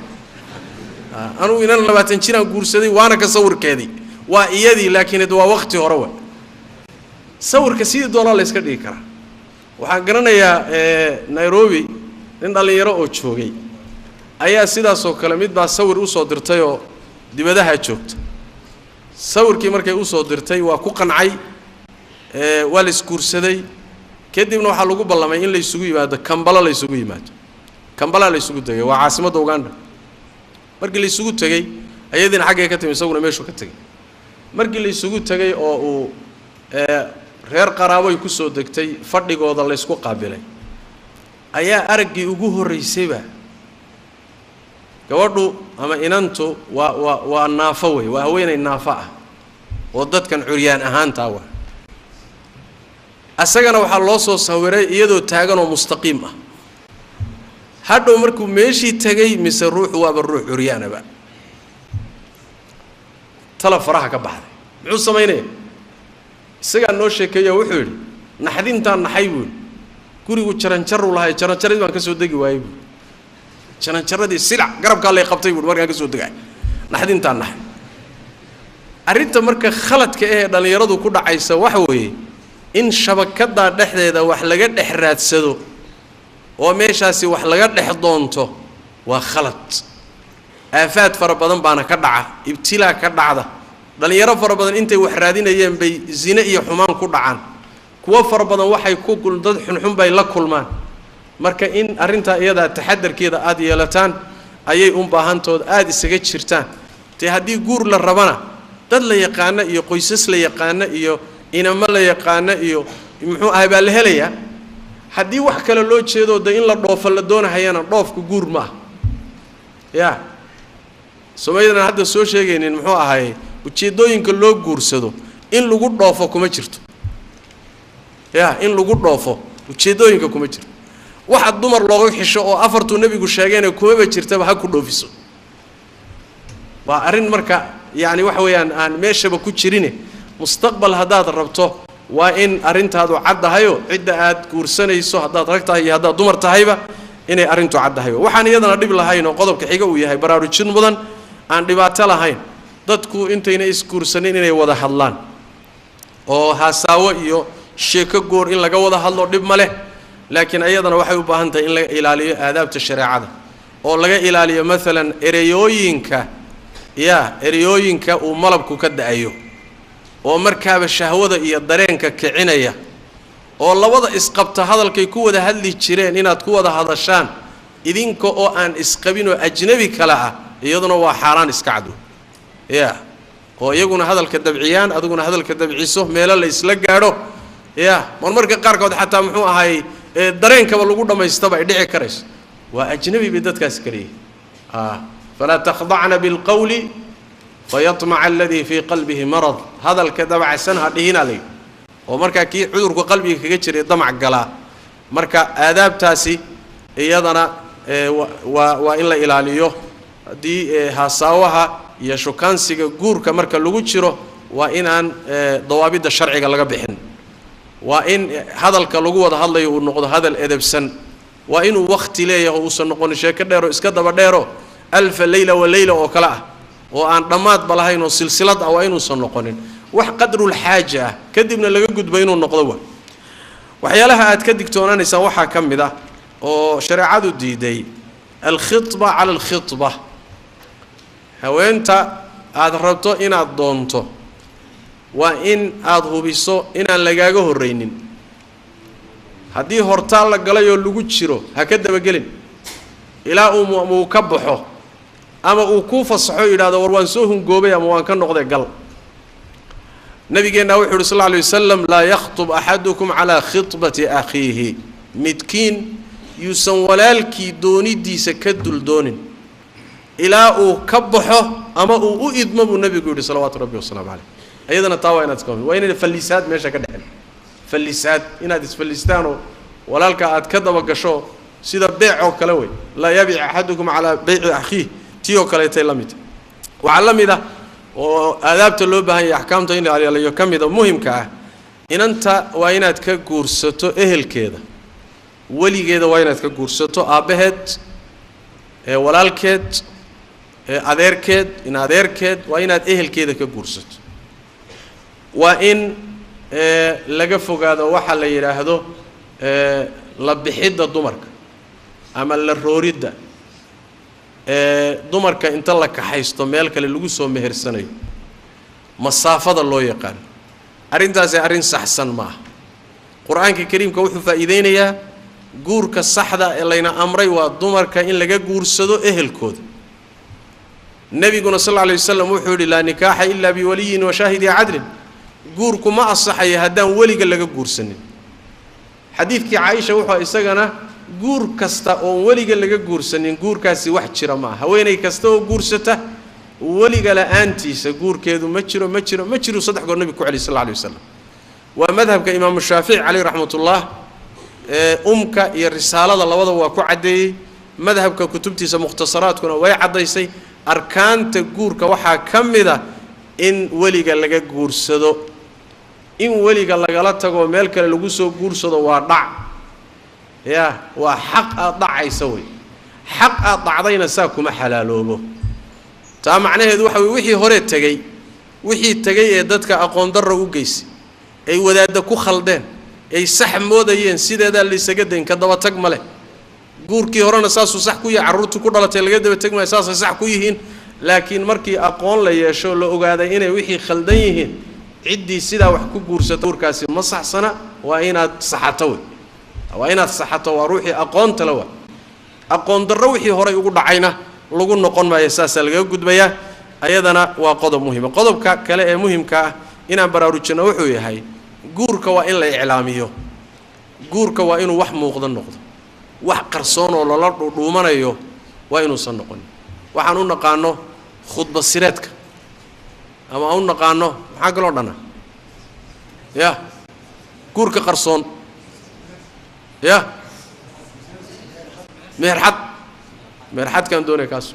anugu inan 20 jiraan guursaday waana ka sawirkeedii waa iyadii, laakiin waa waqti hore wa. Sawirka sidii doonaa layska dhigi karaa. Waxaan garanayaa Nairobi nin dhallinyaro oo joogay ayaa sidaasoo kale mid baa sawir usoo dirtayoo dibadaha joogta. Sawirkii markay usoo dirtay waa ku qancay, waa la isguursaday. Kadibna waxaa lagu ballamay in la isugu yimaado Kambala, la isugu yimaado Kambala, la isugu tegay, waa caasimadda Uganda. Markii la isugu tegey ayadiina xaggay ka timi, isaguna meeshuu ka tegey. Markii la isugu tegey oo uu reer qaraaboy ku soo degtay fadhigooda laysku qaabilay, ayaa araggii ugu horraysayba gabadhu ama inantu waa naafo wey, waa haweenay naafo ah oo dadkan curyaan ahaantaa wa. Asagana waxaa loo soo sawiray iyadoo taagan oo mustaqiim ah. Hadhow markuu meeshii tegey mise ruuxu waaba ruux curyaanaba, tala faraha ka baxday. Muxuu samaynaya? Isagaa noo sheekeeyo wuxuu yidhi naxdintaan naxay buu yidhi, gurigu jaranjaruu lahay, jaranjaradii baan ka soo degi waayey buui, jaranjaradii silac garabkaa lay qabtay buui markaan ka soo degaay, naxdintaan naxay. Arrinta marka khaladka ahee dhallinyaradu ku dhacaysa waxa weeye in shabakaddaa dhexdeeda wax laga dhex raadsado oo meeshaasi wax laga dhex doonto waa khalad. Aafaad fara badan baana ka dhaca, ibtilaa ka dhacda. Dhallinyaro fara badan intay wax raadinayeen bay zine iyo xumaan ku dhacaan, kuwo fara badan waxay ku dad xunxun bay la kulmaan. Marka in arrintaa iyadaa taxadarkeeda aada yeelataan ayay un baahantood aada isaga jirtaan. Tee haddii guur la rabana dad la yaqaano iyo qoysas la yaqaano iyo inamo la yaqaano iyo muxuu ahay baa la helayaa. Haddii wax kale loo jeedo de in la dhoofo la doonahayana dhoofku guur ma ah. Ya Soomaalidana hadda soo sheegaynin muxuu ahay ujeedooyinka loo guursado in lagu dhoofo kuma jirto. Ya in lagu dhoofo ujeedooyinka kuma jirto. Waxa dumar looga xisho oo afartuu nebigu sheegayna kumaba jirtaba ha ku dhoofiso. Waa arrin marka yacni waxa weeyaan aan meeshaba ku jirine. Mustaqbal haddaad rabto waa in arrintaadu caddahayo, cidda aad guursanayso haddaad rag tahay iyo haddaad dumar tahayba inay arrintu caddahayo. Waxaan iyadana dhib lahayn oo qodobka xiga uu yahay baraarujin mudan aan dhibaato lahayn, dadku intayna isguursanin inay wada hadlaan oo haasaawo iyo sheeko goor in laga wada hadlo dhib ma leh, laakiin iyadana waxay u baahan tahay in laga ilaaliyo aadaabta shareecada oo laga ilaaliyo maalan ereyooyinka ya ereyooyinka uu malabku ka da'ayo oo markaaba shahwada iyo dareenka kicinaya oo labada isqabta hadalkay ku wada hadli jireen inaad ku wada hadashaan idinka oo aan isqabin oo ajnabi kale ah, iyaduna waa xaaraan iska cad ya. Oo iyaguna hadalka dabciyaan adiguna hadalka dabciso, meelo la isla gaadho ya. Marmarka qaarkood xataa muxuu ahay dareenkaba lagu dhammaystaba ay dhici karayso. Waa ajnabi bay dadkaasi kaliyihin. Falaa takhdacna bilqawli fayatmaca aladii fii qalbihi marad. Hadalka dabacsan ha dhihinaa layidhi oo markaa kii cudurku qalbiga kaga jiray damac galaa. Marka aadaabtaasi iyadana waa in la ilaaliyo. Haddii haasaawaha iyo shukaansiga guurka marka lagu jiro waa inaan dawaabidda sharciga laga bixin, waa in hadalka lagu wada hadlayo uu noqdo hadal edebsan, waa inuu waqti leeyahay uusan noqonin sheeko dheero iska daba dheero alfa leyla wa leyla oo kale ah oo aan dhammaadba lahayn oo silsilad ah, waa inuusan noqonin wax qadrul xaaja ah kadibna laga gudbo inuu noqdo. Wa waxyaalaha aad ka digtoonaanaysaan waxaa ka mid ah oo shareecadu diiday alkhitba cala alkhitba. Haweenta aada rabto inaad doonto waa in aada hubiso inaan lagaaga horreynin. Haddii hortaal la galay oo lagu jiro ha ka dabagelin ilaa uu ka baxo ama uu kuu fasaxo yidhahdo war waan soo hungoobay ama waan ka noqday gal. Nabigeenna wuxuu yidhi sal alla alay wasalam, laa yakhtub axadukum calaa khitbati akhiihi, midkiin yuusan walaalkii doonidiisa ka dul doonin ilaa uu ka baxo ama uu u idmo buu nabigu yidhi salawaatu rabbi wasalaamu caleyh. Iyadana taa waa inaad iska, waa inayna fallisaad meesha ka dhexin, fallisaad inaad isfallistaanoo walaalka aad ka daba gasho sida beec oo kale wey, laa yabic axadukum calaa beyci akhiih, tii oo kaleetay la mid. Waxaa la mid ah oo aadaabta loo baahan yahay axkaamta in la ilaaliyo ka mida muhimka ah, inanta waa inaad ka guursato ehelkeeda, weligeeda waa inaad ka guursato, aabbaheed, walaalkeed, adeerkeed, in adeerkeed, waa inaad ehelkeeda ka guursato. Waa in laga fogaado waxa la yidhaahdo la bixidda dumarka ama la rooridda dumarka inta la kaxaysto meel kale lagu soo mehersanayo, masaafada loo yaqaano. Arrintaasi arrin saxsan ma aha. Qur-aanka kariimka wuxuu faa'iideynayaa guurka saxda ee layna amray waa dumarka in laga guursado ehelkooda. Nebiguna sal alla alay wasalam wuxuu yidhi laa nikaaxa ilaa biwaliyin wa shaahidi cadlin, guurku ma asaxayo haddaan weliga laga guursanin. Xadiidkii Caaisha wuxuu isagana guur kasta oon weliga laga guursanin guurkaasi wax jira ma aha. Haweeney kasta oo guursata weliga la-aantiisa guurkeedu ma jiro, ma jiro, ma jiro, saddex goor nabigu ku celiy sal alla alay wasalam. Waa madhabka imaamu Shaafici caleyh raxmatullah, umka iyo risaalada labadaba waa ku caddeeyey, madhabka kutubtiisa mukhtasaraadkuna way caddaysay. Arkaanta guurka waxaa ka mid a in weliga laga guursado. In weliga lagala tago meel kale lagu soo guursado waa dhac, ya waa xaq aad dhacaysa wey, xaq aad dhacdayna saa kuma xalaaloobo. Taa macnaheedu waxa wey wixii hore tegey, wixii tegey ee dadka aqoon darro u geysay, ay wadaadda ku khaldeen, ay sax moodayeen, sideedaa laysaga dayn, ka daba tag ma leh. Guurkii horena saasuu sax ku yahay, carruurtii ku dhalatay laga daba teg maayo, saasay sax ku yihiin. Laakiin markii aqoon la yeesho la ogaaday inay wixii khaldan yihiin, ciddii sidaa wax ku guursata guurkaasi ma saxsana, waa inaad saxato wey, waa inaad saxato, waa ruuxii aqoonta le waa. Aqoon darro wixii horay ugu dhacayna lagu noqon maayo, saasaa lagaga gudbayaa. Ayadana waa qodob muhima. Qodobka kale ee muhimka ah inaan baraarujinno wuxuu yahay guurka waa in la iclaamiyo. Guurka waa inuu wax muuqda noqdo, wax qarsoon oo lala dhuudhuumanayo waa inuusan noqonin. Waxaan u naqaano khudba sireedka ama aan u naqaano maxaa kaloo dhana ya guurka qarsoon, ya meherxad, meherxadkaan doonaya kaas,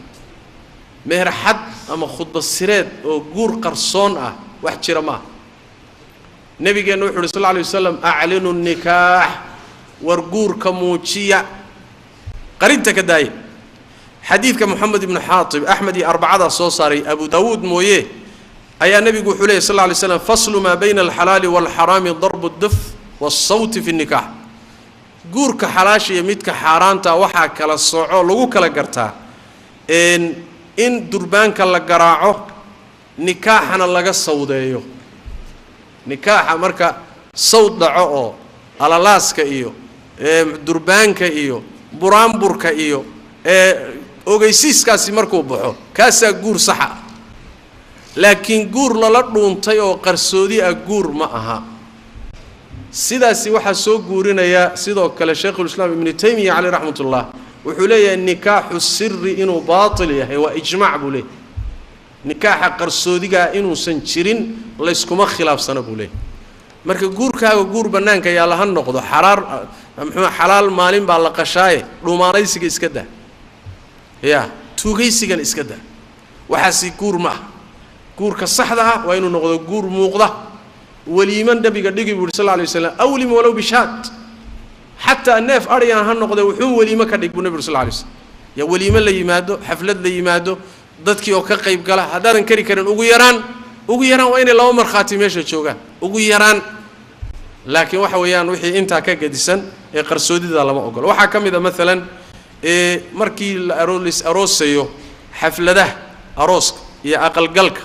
meherxad ama khudba sireed oo guur qarsoon ah wax jira ma aha. Nabigeenna wuxu uhi sal alla alay wasalam, aclinu nikaax, war guurka muujiya, qarinta ka daaya. Xadiidka Moxamed ibnu Xaatib, Axmed iyo arbacadaa soo saaray, Abu Daawuud mooye, ayaa nebigu wuxuu leeyay sal alla alay slam, faslu maa bayna alxalaali waalxaraami darbu daf waasawti fi nnikaax. Guurka xalaasha iyo midka xaaraanta waxaa kala soco lagu kala gartaa in durbaanka la garaaco, nikaaxana laga sawdeeyo. Nikaaxa marka sawd dhaco oo alalaaska iyo durbaanka iyo buraanburka iyo ogeysiiskaasi markuu baxo, kaasaa guur saxa ah. Laakiin guur lala dhuuntay oo qarsoodi ah guur ma aha. Sidaasi waxaa soo guurinaya sidoo kale Shaykhulislaam Ibnu Taymiya caleyh raxmatullah, wuxuu leeyahay nikaaxu siri inuu baatil yahay waa ijmaac buu leeyahy. Nikaaxa qarsoodigaa inuusan jirin layskuma khilaafsano buu leeyahy. Marka guurkaaga guur bannaanka yaalla ha noqdo, xaraar muxuu xalaal maalin baa la qashaaye, dhuumaalaysiga iska daa, ya Tuugaysigan iska daa, waxaasi guur ma ah. Guurka saxda ah waa inuu noqdo guur muuqda. Weliimo nabiga dhigi buu yidhi sal lla alay waslam, awlim walow bishaat, xataa neef adhiyaan ha noqde wuxuu weliimo ka dhig buu nabi uri sal lla alay waslam. Yaa weliimo la yimaado, xaflad la yimaado, dadkii oo ka qayb gala. Haddaadan kari karin ugu yaraan, ugu yaraan waa inay laba markhaati meesha joogaan, ugu yaraan. Laakiin waxa weeyaan wixii intaa ka gedisan ee qarsoodida lama ogolo. Waxaa ka mid a maalan markii la lis aroosayo, xafladaha arooska iyo aqalgalka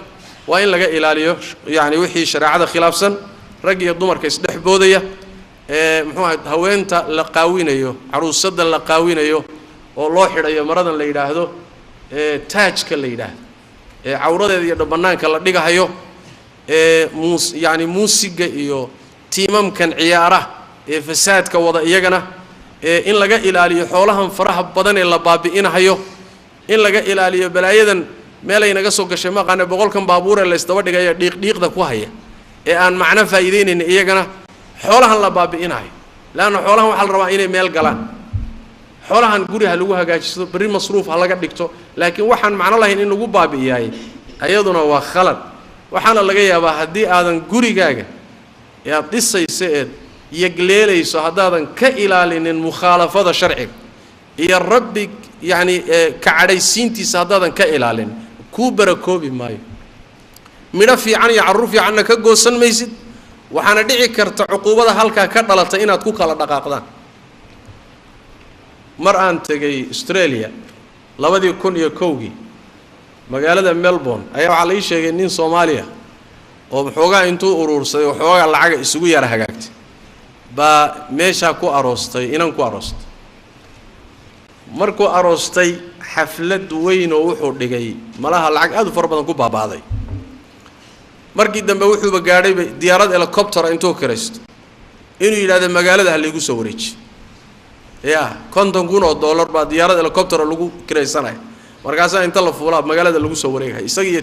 waa in laga ilaaliyo yacni wixii shareecada khilaafsan, rag iyo dumarka isdhex boodaya, muxuu ahay, haweenta la qaawinayo, caruusada la qaawinayo oo loo xidhayo maradan la yidhaahdo taajka la yidhaahdo, ee cawradeeda iyo bannaanka la dhigahayo, muus yacni muusiga iyo tiimamkan ciyaaraha ee fasaadka wada, iyagana in laga ilaaliyo. Xoolahan faraha badan ee la baabi'inahayo in laga ilaaliyo. Balaayadan meelay naga soo gashay maqaane, 100kan baabuuree la ysdaba dhigaya, dhiiqdhiiqda ku haya ee aan macno faa'iideynaynin, iyagana xoolahan la baabi'inahayo. Leanna xoolahan waxaa la rabaa inay meel galaan. Xoolahan guri ha lagu hagaajisto, berri masruuf ha laga dhigto, laakiin waxaan macno lahayn in lagu baabi'iyaay ayaduna waa khalad. Waxaana laga yaabaa haddii aadan gurigaaga ee aad dhisayso eed yegleelayso haddaadan ka ilaalinin mukhaalafada sharciga iyo rabbi yacni ka cadhaysiintiisa, haddaadan ka ilaalin, kuu barakoobi maayo, midho fiican iyo carruur fiicanna ka goosan maysid. Waxaana dhici karta cuquubada halkaa ka dhalata inaad ku kala dhaqaaqdaan. Mar aan tegay Australia 2001-kii, magaalada Melbourne, ayaa waxaa la ii sheegay nin Soomaaliya oo waxoogaa intuu uruursaday waxoogaa lacaga isugu yara hagaagtay baa meeshaa ku aroostay, inan ku aroostay. Markuu aroostay, xaflad weyn oo wuxuu dhigay malaha lacag aad u fara badan ku baaba'day. Markii dambe wuxuuba gaadhayba diyaarad helicoptera intuu kiraysto inuu yidhahdo magaalada ha laygu soo wareeji. Yaa 50,000 oo dollar baa diyaarad helicoptera lagu kiraysanaya, markaasaa inta la fuulaa magaalada lagu soo wareegaya, isaga iyo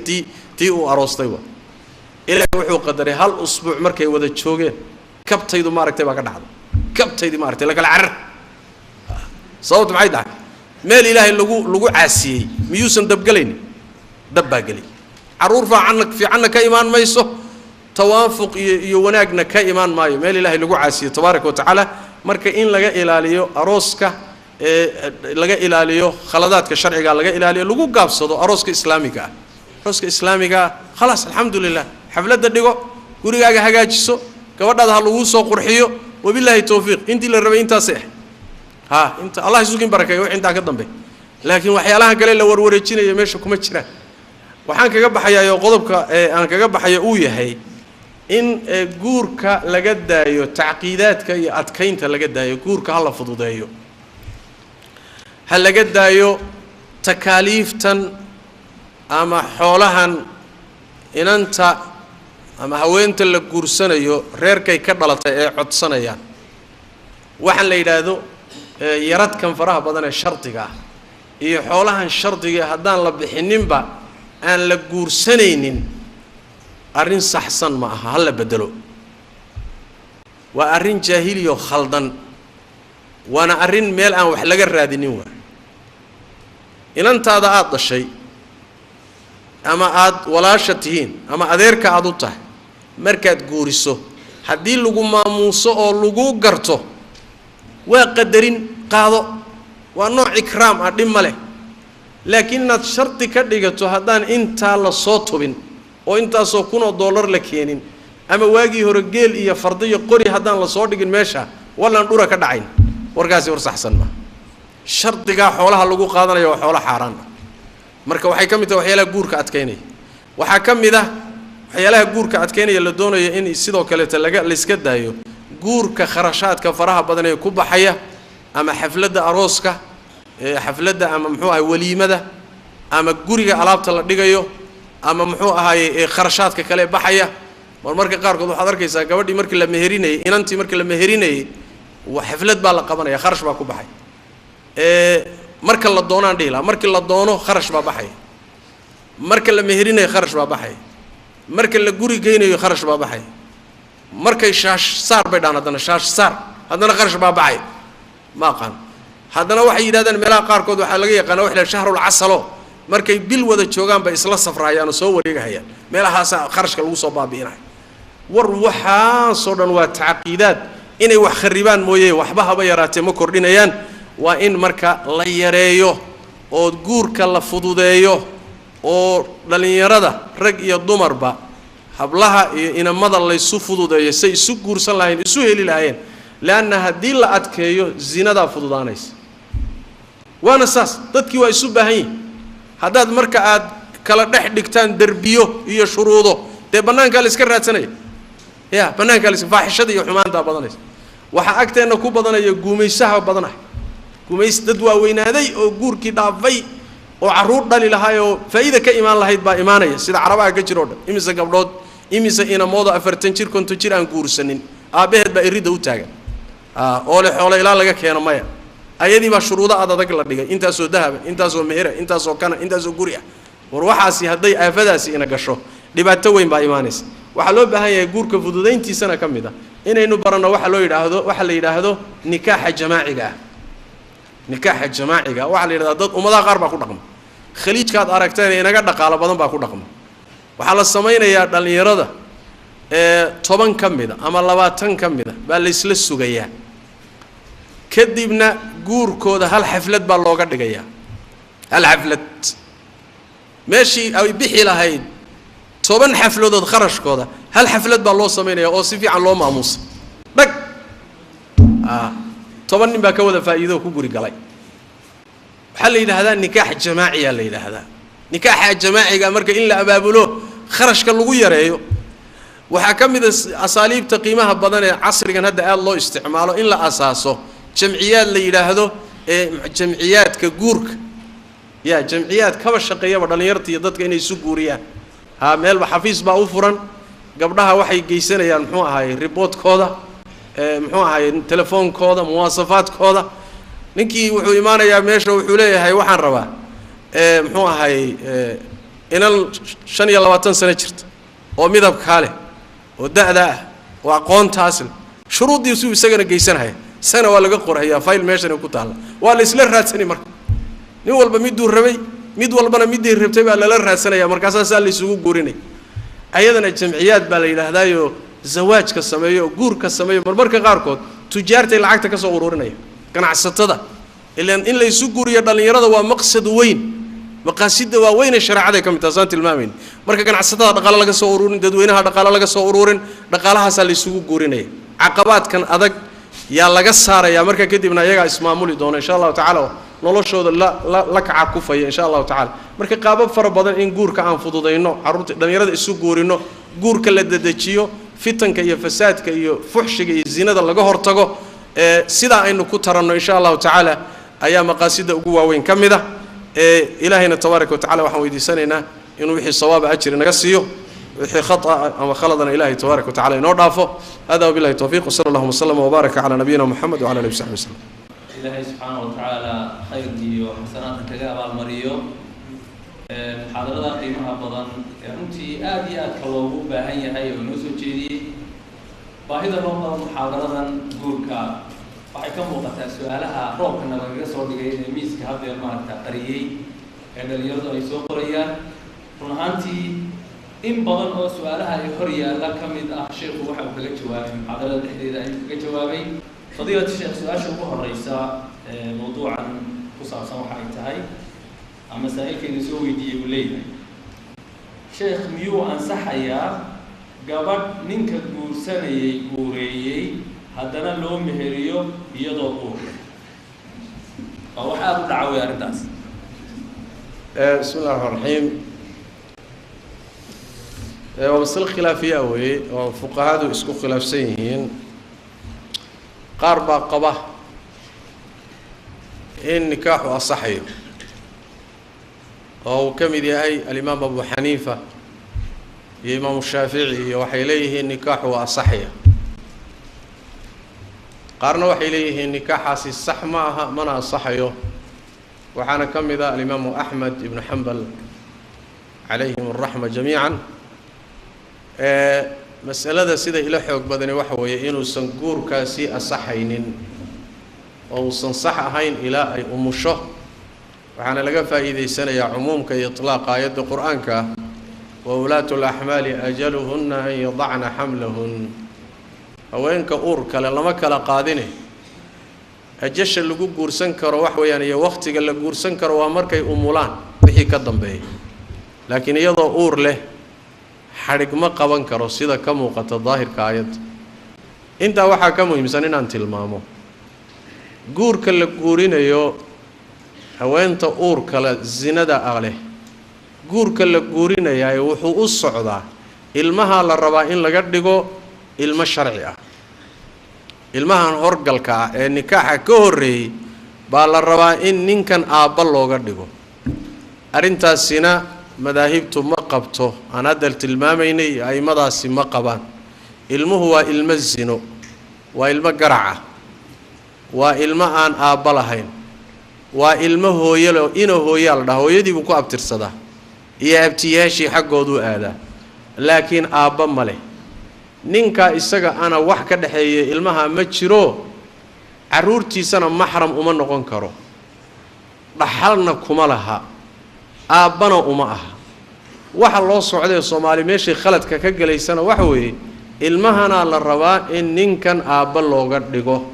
tii uu aroostay. Wa Ilaahay wuxuu qadaray hal usbuuc markay wada joogeen, kabtaydu maaragtay baa ka dhacday, kabtaydii maaragtay la kala carar. Sababtu maxay tahay? Meel Ilaahay lagu caasiyey miyuusan dabgelaynin? Dab baa gelay. Carruur faacanna fiicanna ka imaan mayso, tawaafuq iyo wanaagna ka imaan maayo meel Ilaahay lagu caasiyey tabaaraka wa tacaala. Marka in laga ilaaliyo arooska, laga ilaaliyo khaladaadka sharciga, laga ilaaliyo, lagu gaabsado arooska islaamiga ah. Arooska islaamiga ah, khalaas, alxamdulilah. Xafladda dhigo, gurigaaga hagaajiso, gabadhaada ha laguu soo qurxiyo, wabilaahi towfiiq. Intii la rabay intaasay ahayd. Ha inta Allah isukin barakeeyo wix intaa ka dambe, laakiin waxyaalahan kale la warwareejinayo meesha kuma jiraan. Waxaan kaga baxayaayoo qodobka aan kaga baxayo uu yahay in guurka laga daayo tacqiidaadka iyo adkaynta laga daayo. Guurka ha la fududeeyo, ha laga daayo takaaliiftan ama xoolahan inanta ama haweenta la guursanayo reerkay ka dhalatay ee codsanayaan. Waxaan la yidhaahdo yaradkan faraha badan ee shardiga ah iyo xoolahan shardiga haddaan la bixininba aan la guursanaynin, arrin saxsan ma aha, ha la bedelo. Waa arrin jaahiliyo khaldan, waana arrin meel aan wax laga raadinin. Waa inantaada aada dhashay ama aada walaasha tihiin ama adeerka aada u tahay, markaad guuriso haddii lagu maamuuso oo lagu garto, waa qadarin, qaado, waa nooc ikraam ah, dhib ma leh. Laakiin inaad shardi ka dhigato haddaan intaa la soo tubin oo intaasoo kunoo dollar la keenin, ama waagii hore geel iyo farda iyo qori haddaan la soo dhigin meesha, wallaan dhura ka dhacayn, warkaasi war saxsan maa. Shardigaa xoolaha lagu qaadanaya waa xoolo xaaraan ah. Marka waxay ka mid tahay waxyaalaha guurka adkaynaya. Waxaa ka mid ah waxyaalaha guurka adkaynaya la doonayo in sidoo kaleeta laga layska daayo guurka kharashaadka faraha badan ee ku baxaya, ama xafladda arooska, xafladda ama muxuu ahay waliimada, ama guriga alaabta la dhigayo, ama muxuu ahaayey kharashaadka kale baxaya. Marmarka qaarkood waxaad arkaysaa gabadhii markii la meherinayey, inantii markii la meherinayey, xaflad baa la qabanaya, kharash baa ku baxay. Marka la doonaan dhihi lahaa, markii la doono kharash baa baxaya, marka la meherinayo kharash baa baxaya, marka la guri geynayo kharash baa baxaya, markay shaash saar bay dhahaan, haddana shaash saar, haddana kharash baa baxay. Ma aqaan, haddana waxay yidhahdaan meelaha qaarkood waxaa laga yaqaana wax la shahrul casalo. Markay bil wada joogaan bay isla safrahayaan oo soo wareegahayaan, meelahaasaa kharashka lagu soo baabi'inaya. War waxaasoo dhan waa tacqiidaad inay wax kharibaan mooye waxba haba yaraatee ma kordhinayaan. Waa in marka la yareeyo oo guurka la fududeeyo oo dhallinyarada rag iyo dumarba, hablaha iyo inamada laysu fududeeyo say isu guursan lahayn, isu heli lahaayeen. Leanna haddii la adkeeyo zinadaa fududaanaysa, waana saas. Dadkii waa isu baahan yihin. Haddaad marka aad kala dhex dhigtaan derbiyo iyo shuruudo, dee bannaankaa la iska raadsanaya, ya bannaankaa la faaxishada iyo xumaantaa badanaysa. Waxaa agteenna ku badanaya guumaysaha badanah, guumays dad waaweynaaday oo guurkii dhaafay oo carruur dhali lahaay oo faa'iida ka imaan lahayd baa imaanaya, sida carabaha ka jiro o dhan. Imise gabdhood, imise inamooda 40 jir 50 jir aan guursanin, aabbaheed baa iridda u taagan oo le xoolo ilaa laga keeno maya. Ayadii baa shuruudo ad adag la dhigay, intaasoo dahaba, intaasoo mehera, intaasoo kana, intaasoo guri ah. War waxaasi hadday aafadaasi ina gasho, dhibaato weyn baa imaanaysa. Waxaa loo baahan yahay guurka fududayntiisana ka mid ah inaynu baranno waxa loo yidhaahdo, waxa la yidhaahdo nikaaxa jamaaciga ah. Nikaaxa jamaaciga waxaa la yidhahdaa dad ummadaha qaar baa ku dhaqma, khaliijkaad aragteen inaga dhaqaalo badan baa ku dhaqma. Waxaa la samaynayaa dhallinyarada 10 ka mida ama 20 ka mida baa laysla sugayaa, kadibna guurkooda hal xaflad baa looga dhigayaa. Hal xaflad meeshii ay bixi lahayd 10 xafladood kharashkooda, hal xaflad baa loo samaynaya oo si fiican loo maamuusa. Dhag 10 nin baa ka wada faa'iido ku guri galay. Waxaa la yidhaahdaa nikaax jamaaciyaa la yidhaahdaa. Nikaaxa jamaaciga marka in la abaabulo, kharashka lagu yareeyo. Waxaa ka mid a asaaliibta qiimaha badan ee casrigan hadda aada loo isticmaalo in la asaaso jamciyaad la yidhaahdo ee jamciyaadka guurka, ya jamciyaad kaba shaqeeyaba dhallinyarta iyo dadka inay isu guuriyaan. Ha meelba xafiis baa u furan, gabdhaha waxay geysanayaan muxuu ahaayey riboodkooda, muxuu ahaayey telefoonkooda, muwaasafaadkooda. Ninkii wuxuu imaanayaa meesha, wuxuu leeyahay waxaan rabaa muxuu ahaayey inan 25 sano jirta oo midabkaa leh oo da'da ah oo aqoontaas leh. Shuruuddiisuu isagana geysanaya, isagana waa laga qorhayaa fayl meeshana ku taalla, waa la isla raadsani. Marka nin walba miduu rabay, mid walbana midday rabtay baa lala raadsanaya, markaasaa saa la isugu guurinaya. Ayadana jamciyaad baa la yidhaahdaayo zawaajka sameeyo oo guurka sameeyo. Marmarka qaarkood tujaartay lacagta ka soo ururinaya, ganacsatada. Ilaan in la isu guuriyo dhallinyarada waa maqsad weyn, maqaasidda waa weyn ee shareecaday ka mid tahay, saan tilmaamayn. Marka ganacsatada dhaqaale laga soo ururin, dadweynaha dhaqaale laga soo ururin, dhaqaalahaasaa la isugu guurinaya. Caqabaadkan adag yaa laga saarayaa, marka kadibna iyagaa ismaamuli doona insha allahu tacaala, noloshooda la kaca kufaya insha allahu tacala. Marka qaabab fara badan in guurka aan fududayno, carruurta dhallinyarada isu guurino, guurka la dedejiyo, fitanka iyo fasaadka iyo fuxshiga iyo zinada laga hortago, sidaa aynu ku taranno insha allahu tacaala ayaa maqaasida ugu waaweyn ka mid ah. Ilaahayna tabaaraka wa tacala waxaan weydiisanaynaa inuu wixii sawaaba ajri naga siiyo, wixii khata ama khaladana ilahay tabaaraka wa tacala inoo dhaafo. Hada wabillahi tawfiiq, wasala allahuma waslama wbaaraka calaa nabiyina moxamed wcala alihi wasaxbi wasalam. Ilaahay subxaana wa tacaala khayr iyo xasanaadka kaga abaalmariyo muxaadarada qiimaha badan ee runtii aada iyo aadka loogu baahan yahay oo inoo soo jeediyey. Baahida loo qabo muxaadaradan guurka waxay ka muuqataa su-aalaha roobkana lagaga soo dhigay ee miiska haddeer maaragta qariyey ee dhalinyaradu ay soo qorayaan. Run ahaantii in badan oo su-aalaha ay hor yaalla ka mid ah sheikhu waxa uu kaga jawaabay muxaadarada dhexdeeda ayuu kaga jawaabay. Fadiilat sheekh, su-aasha ugu horeysa mawduucan ku saabsan waxa ay tahay ama masaa'ilkayna soo weydiiyey uu leeyahay: sheekh, miyuu ansaxayaa gabadh ninka guursanayay guureeyey haddana loo meheriyo iyadoo uur? Waa wax aada u dhaca wey arrintaas. Bismi illahi raxmaan raxiim. Waa masale khilaafiya weeye oo fuqahadu isku khilaafsan yihiin. Qaar baa qaba in nikaaxu asaxayo, oo uu ka mid yahay alimaam Abu Xaniifa iyo imaamu Shaafici, iyo waxay leeyihiin nikaaxu waa asaxaya. Qaarna waxay leeyihiin nikaaxaasi sax ma aha, mana asaxayo. Waxaana ka mid ah alimaamu Axmed ibnu Xambal calayhim araxma jamiican. Masalada sida ila xoog badani waxa weeye inuusan guurkaasi asaxaynin oo uusan sax ahayn ilaa ay umusho. Waxaana laga faa'iidaysanayaa cumuumka iyo itlaaqa aayadda qur-aanka ah, wa ulaatu laxmaali ajaluhunna an yadacna xamlahun. Haweenka uur kale lama kala qaadine, ajasha lagu guursan karo wax weeyaan iyo wakhtiga la guursan karo waa markay umulaan wixii ka dambeeya. Laakiin iyadoo uur leh xadhig ma qaban karo, sida ka muuqata daahirka aayadda. Intaa waxaa ka muhiimsan inaan tilmaamo guurka la guurinayo haweenta uurkale zinada ah leh. Guurka la guurinayaay wuxuu u socdaa ilmaha la rabaa in laga dhigo ilmo sharci ah. Ilmahan horgalka ah ee nikaaxa ka horreeyey baa la rabaa in ninkan aabba looga dhigo. Arrintaasina madaahibtu ma qabto, aan hadda tilmaamaynay a'immadaasi ma qabaan. Ilmuhu waa ilmo zino, waa ilmo garac ah, waa ilmo aan aabba lahayn, waa ilmo hooyalo ina hooyaa la dhaha, hooyadii buu ku abtirsadaa iyo abtiyaashii xaggooduu aadaa, laakiin aabba ma leh. Ninkaa isaga ana wax ka dhexeeya ilmaha ma jiro, carruurtiisana maxram uma noqon karo, dhaxalna kuma laha, aabbana uma aha. Waxa loo socdaee Soomaali meeshay khaladka ka gelaysana waxa weeye ilmahanaa la rabaa in ninkan aabba looga dhigo.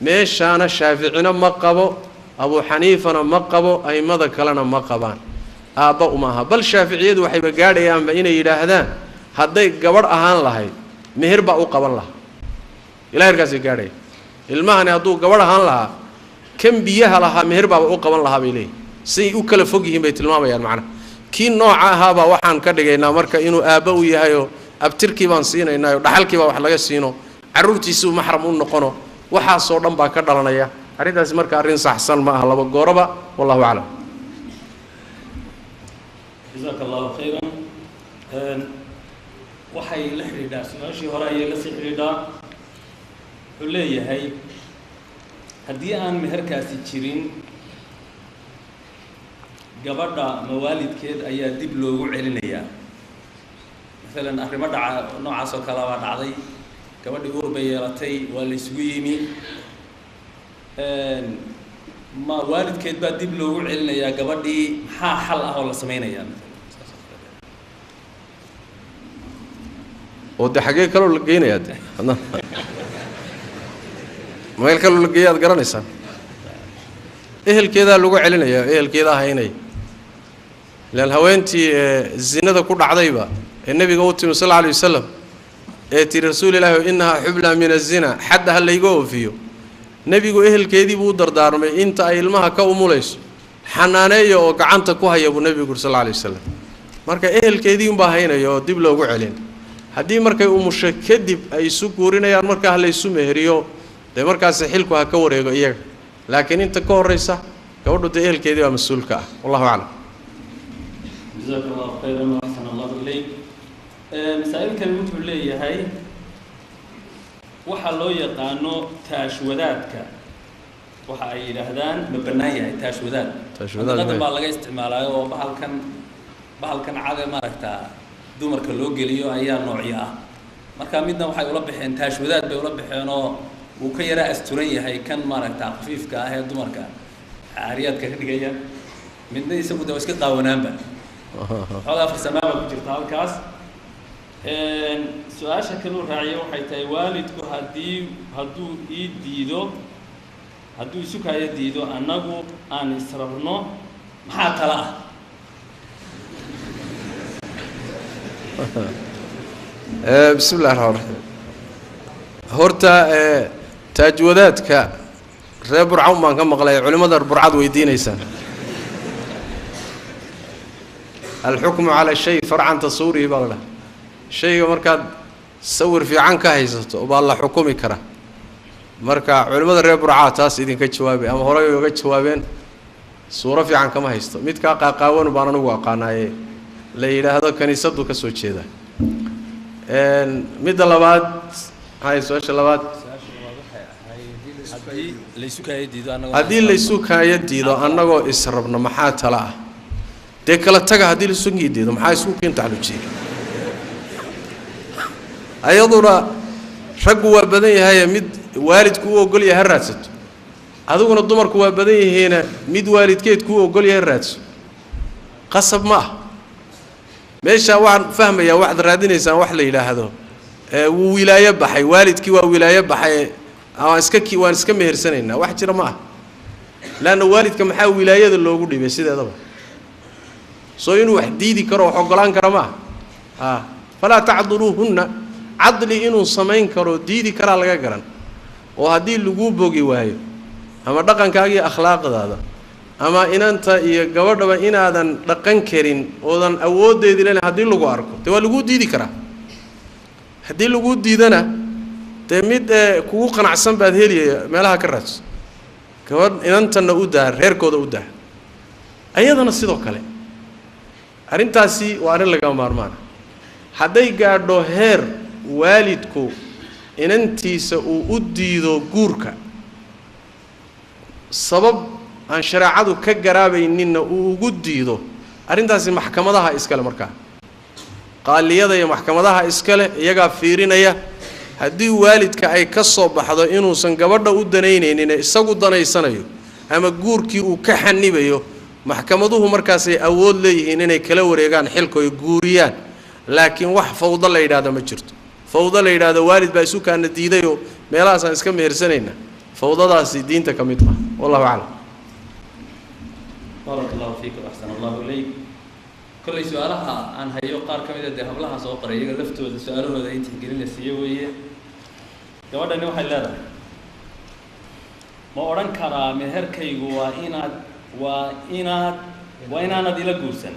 Meeshaana Shaaficina ma qabo, Abuu Xaniifana ma qabo, a'immada kalena ma qabaan, aabba uma aha. Bal Shaaficiyadu waxayba gaadhayaanba inay yidhaahdaan hadday gabadh ahaan lahayd meher baa u qaban lahaa. Ilaa herkaasay gaadhaya. Ilmahani hadduu gabadh ahaan lahaa kan biyaha lahaa meher baaba u qaban lahaa bay leeyihin. Siay u kala fog yihiin bay tilmaamayaan. Macnaha kii nooca ahaabaa waxaan ka dhigaynaa marka inuu aabba u yahayoo abtirkii baan siinaynaayo, dhaxalkii baa wax laga siino, carruurtiisuu maxram u noqono, waxaasoo dhan baa ka dhalanaya. Arrintaasi marka arrin saxsan ma aha laba gooroba, wallahu aclam. Jazaaka allahu khayran. Waxay la xidhiidhaa su-aashii hore ayay la sii xidhiidhaa. Wuxuu leeyahay haddii aan meherkaasi jirin gabadha mawaalidkeed ayaa dib loogu celinayaa. Maalan arrimo dhaca noocaas oo kale baa dhacday, gabadhii uur bay yeelatay, waa la isugu yimi, ma waalidkeed baa dib loogu celinayaa gabadhii? Maxaa xal ah oo la sameynayaa? Oo dee xaggee kaloo la geynayaa? De meel kaloo la geeya ad garanaysaan? Ehelkeedaa lagu celinayaa, ehelkeedaa haynaya. Ilaan haweentii zinada ku dhacdayba ee nebiga u timi sal alla alay wasalam ee tiri rasuul ilaahi innahaa xubla min azina, xadda ha layga oofiyo, nebigu ehelkeedii buu u dardaarmay inta ay ilmaha ka umulayso xanaaneeya oo gacanta ku haya buu nebigu yuri sal alla alay wasalam. Marka ehelkeedii unbaa haynaya oo dib loogu celin. Haddii markay umusho kadib ay isu guurinayaan, markaa ha laysu meheriyo, dee markaasi xilku ha ka wareego iyaga. Laakiin inta ka horraysa gabadhu dee ehelkeedii baa mas-uulka ah, wallahu aclam. Jazaaka allahu khayran wa axsana allahu ilayk. Masaa-ilkani wuxuu leeyahay waxaa loo yaqaano taashwadaadka, waxa ay yidhaahdaan ma bannaan yahay taashwadaad? Qadar baa laga isticmaalaayo oo bahalkan cade maaragtaa dumarka loo geliyo ayaa noocyo ah. Marka midna waxay ula baxeen taashwadaad bay ula baxeen oo wuu ka yaraa asturan yahay kan maaragtaa khafiifka ah ee dumarka caariyaadka ka dhigaya, midna isagu de waa iska qaawanaanba, xoogaa farsamaa baa ku jirta halkaas. Su-aasha kaluu raaciya waxay tahay waalidku hadduu ii diido, hadduu isu kaayo diido, annagu aan israbno, maxaa tala ah? Bismi illahi raxmaan raxiim. Horta taajwadaadka reer Burcawn baan ka maqlay, culimmada Burcad weydiinaysaan. Alxukmu cala shay farcan tasawurihi baa la dhaha. Shayga markaad sawir fiican ka haysato baa la xukumi karaa. Marka culimmada reer Burcaa taas idinka jawaabay ama horey oga jawaabeen, suuro fiican kama haysto. Midkaa qaaqaawan baan anugu aqaanaaye la yidhaahdo kaniisaddu ka soo jeeda. Midda labaad hay, su-aasha labaad, haddii laysu kaayo diido annagoo israbno maxaa tala ah? Dee kala taga haddii laysu diido, maxaa isku kiin taxlujiya? Ayaduna raggu waa badan yahaye mid waalidku u ogol yahay ha raadsato. Adiguna dumarku waa badan yihiina mid waalidkeed kuu ogol yahay raadso, qasab ma ah. Meeshaa waxaan fahmayaa waxaad raadinaysaan wax la yidhaahdo wuu wilaayo baxay, waalidkii waa wilaayo baxay, waan iska mehersanaynaa, wax jira ma ah. Laanna waalidka maxaa wilaayada loogu dhibay sideedaba? Soo inuu wax diidi karo wax ogolaan kara ma ah. Falaa tacduluuhunna, cadli inuu samayn karo diidi karaa laga garan. Oo haddii laguu bogi waayo ama dhaqankaaga iyo akhlaaqdaada ama inanta iyo gabadhaba inaadan dhaqan karin oodan awooddeedii len haddii lagu arko, dee waa laguu diidi karaa. Haddii laguu diidana dee mid kugu qanacsan baad heliyaya, meelaha ka raadso gabadh, inantanna u daa, reerkooda u daa, ayadana sidoo kale. Arrintaasi waa arrin lagama maarmaana. Hadday gaadho heer waalidku inantiisa uu u diido guurka sabab aan shareecadu ka garaabayninna uu ugu diido, arrintaasi maxkamadaha iskale, markaa qaaliyada iyo maxkamadaha iskale iyagaa fiirinaya. Haddii waalidka ay ka soo baxdo inuusan gabadha u danaynaynin isagu danaysanayo ama guurkii uu ka xanibayo, maxkamaduhu markaasay awood leeyihiin inay kala wareegaan xilkooy guuriyaan. Laakiin wax fawdo la yidhahdo ma jirto. Fawdo la yidhahdo waalid baa isu kaana diidayoo meelahaasaan iska mehersanayna, fawdadaasi diinta ka mid ah. Wallahu aclam. Baaraka allahu fiika, axsan allahu ilayk. Kollay su-aalaha aan hayo qaar ka mid a dee hablaha soo qoray iyaga laftooda su-aalahooda in tixgelin la siiyo weeye. Gabadhani waxay leedahay, ma odhan karaa meherkaygu waa inaad waa inaad waa inaanad ila guursan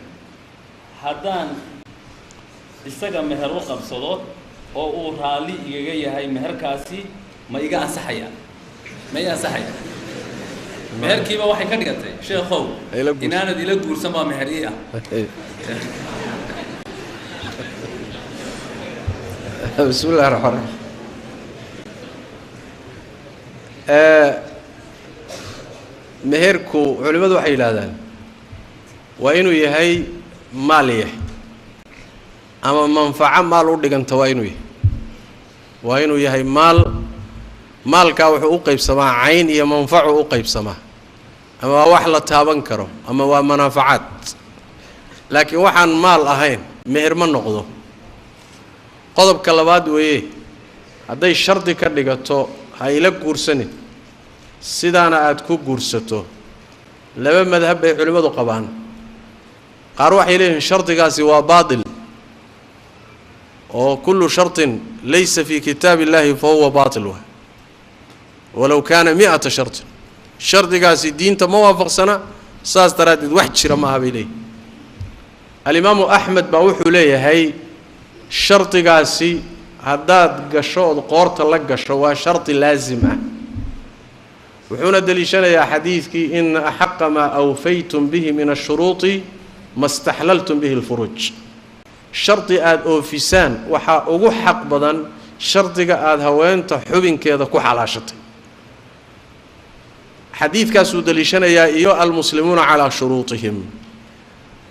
haddaan isaga meher u qabsado oo uu raalli igaga yahay meherkaasi ma iga ansaxaya? Ma i ansaxaya meherkiiba? Waxay ka dhigatay, sheekhow, inaanad ila guursan baa meher ii ah. Bismi illahi raxmaan raxiim. Meherku culimmadu waxay yidhahdaan waa inuu yahay maal yahay ama manfaco maal u dhiganta, waa inuu yahay, waa inuu yahay maal. Maalkaa wuxuu u qaybsamaa cayn iyo manfacu u qaybsamaa, ama waa wax la taaban karo ama waa manaafacaad. Laakiin waxaan maal ahayn meher ma noqdo. Qodobka labaad weeye, hadday shardi ka dhigato ha ila guursanin sidaana aada ku guursato, laba madhab bay culimmadu qabaan. Qaar waxay leeyihiin shardigaasi waa baatil, oo kullu shartin laysa fii kitaab illahi fa huwa baatil waay, walow kaana 100 shartin. Shardigaasi diinta ma waafaqsana, saas daraaddeed wax jira maaha bay leeyihin. Alimaamu Axmed baa wuxuu leeyahay shardigaasi haddaad gasho ood qoorta la gasho waa shardi laasim ah. Wuxuuna deliishanayaa xadiidkii ina axaqa maa awfaytum bihi min ashuruuطi ma staxlaltum bihi alfuruuj. Shardi aada oofisaan waxaa ugu xaq badan shardiga aada haweenta xubinkeeda ku xalaashatay. Xadiidkaasuu deliishanayaa, iyo almuslimuuna calaa shuruutihim,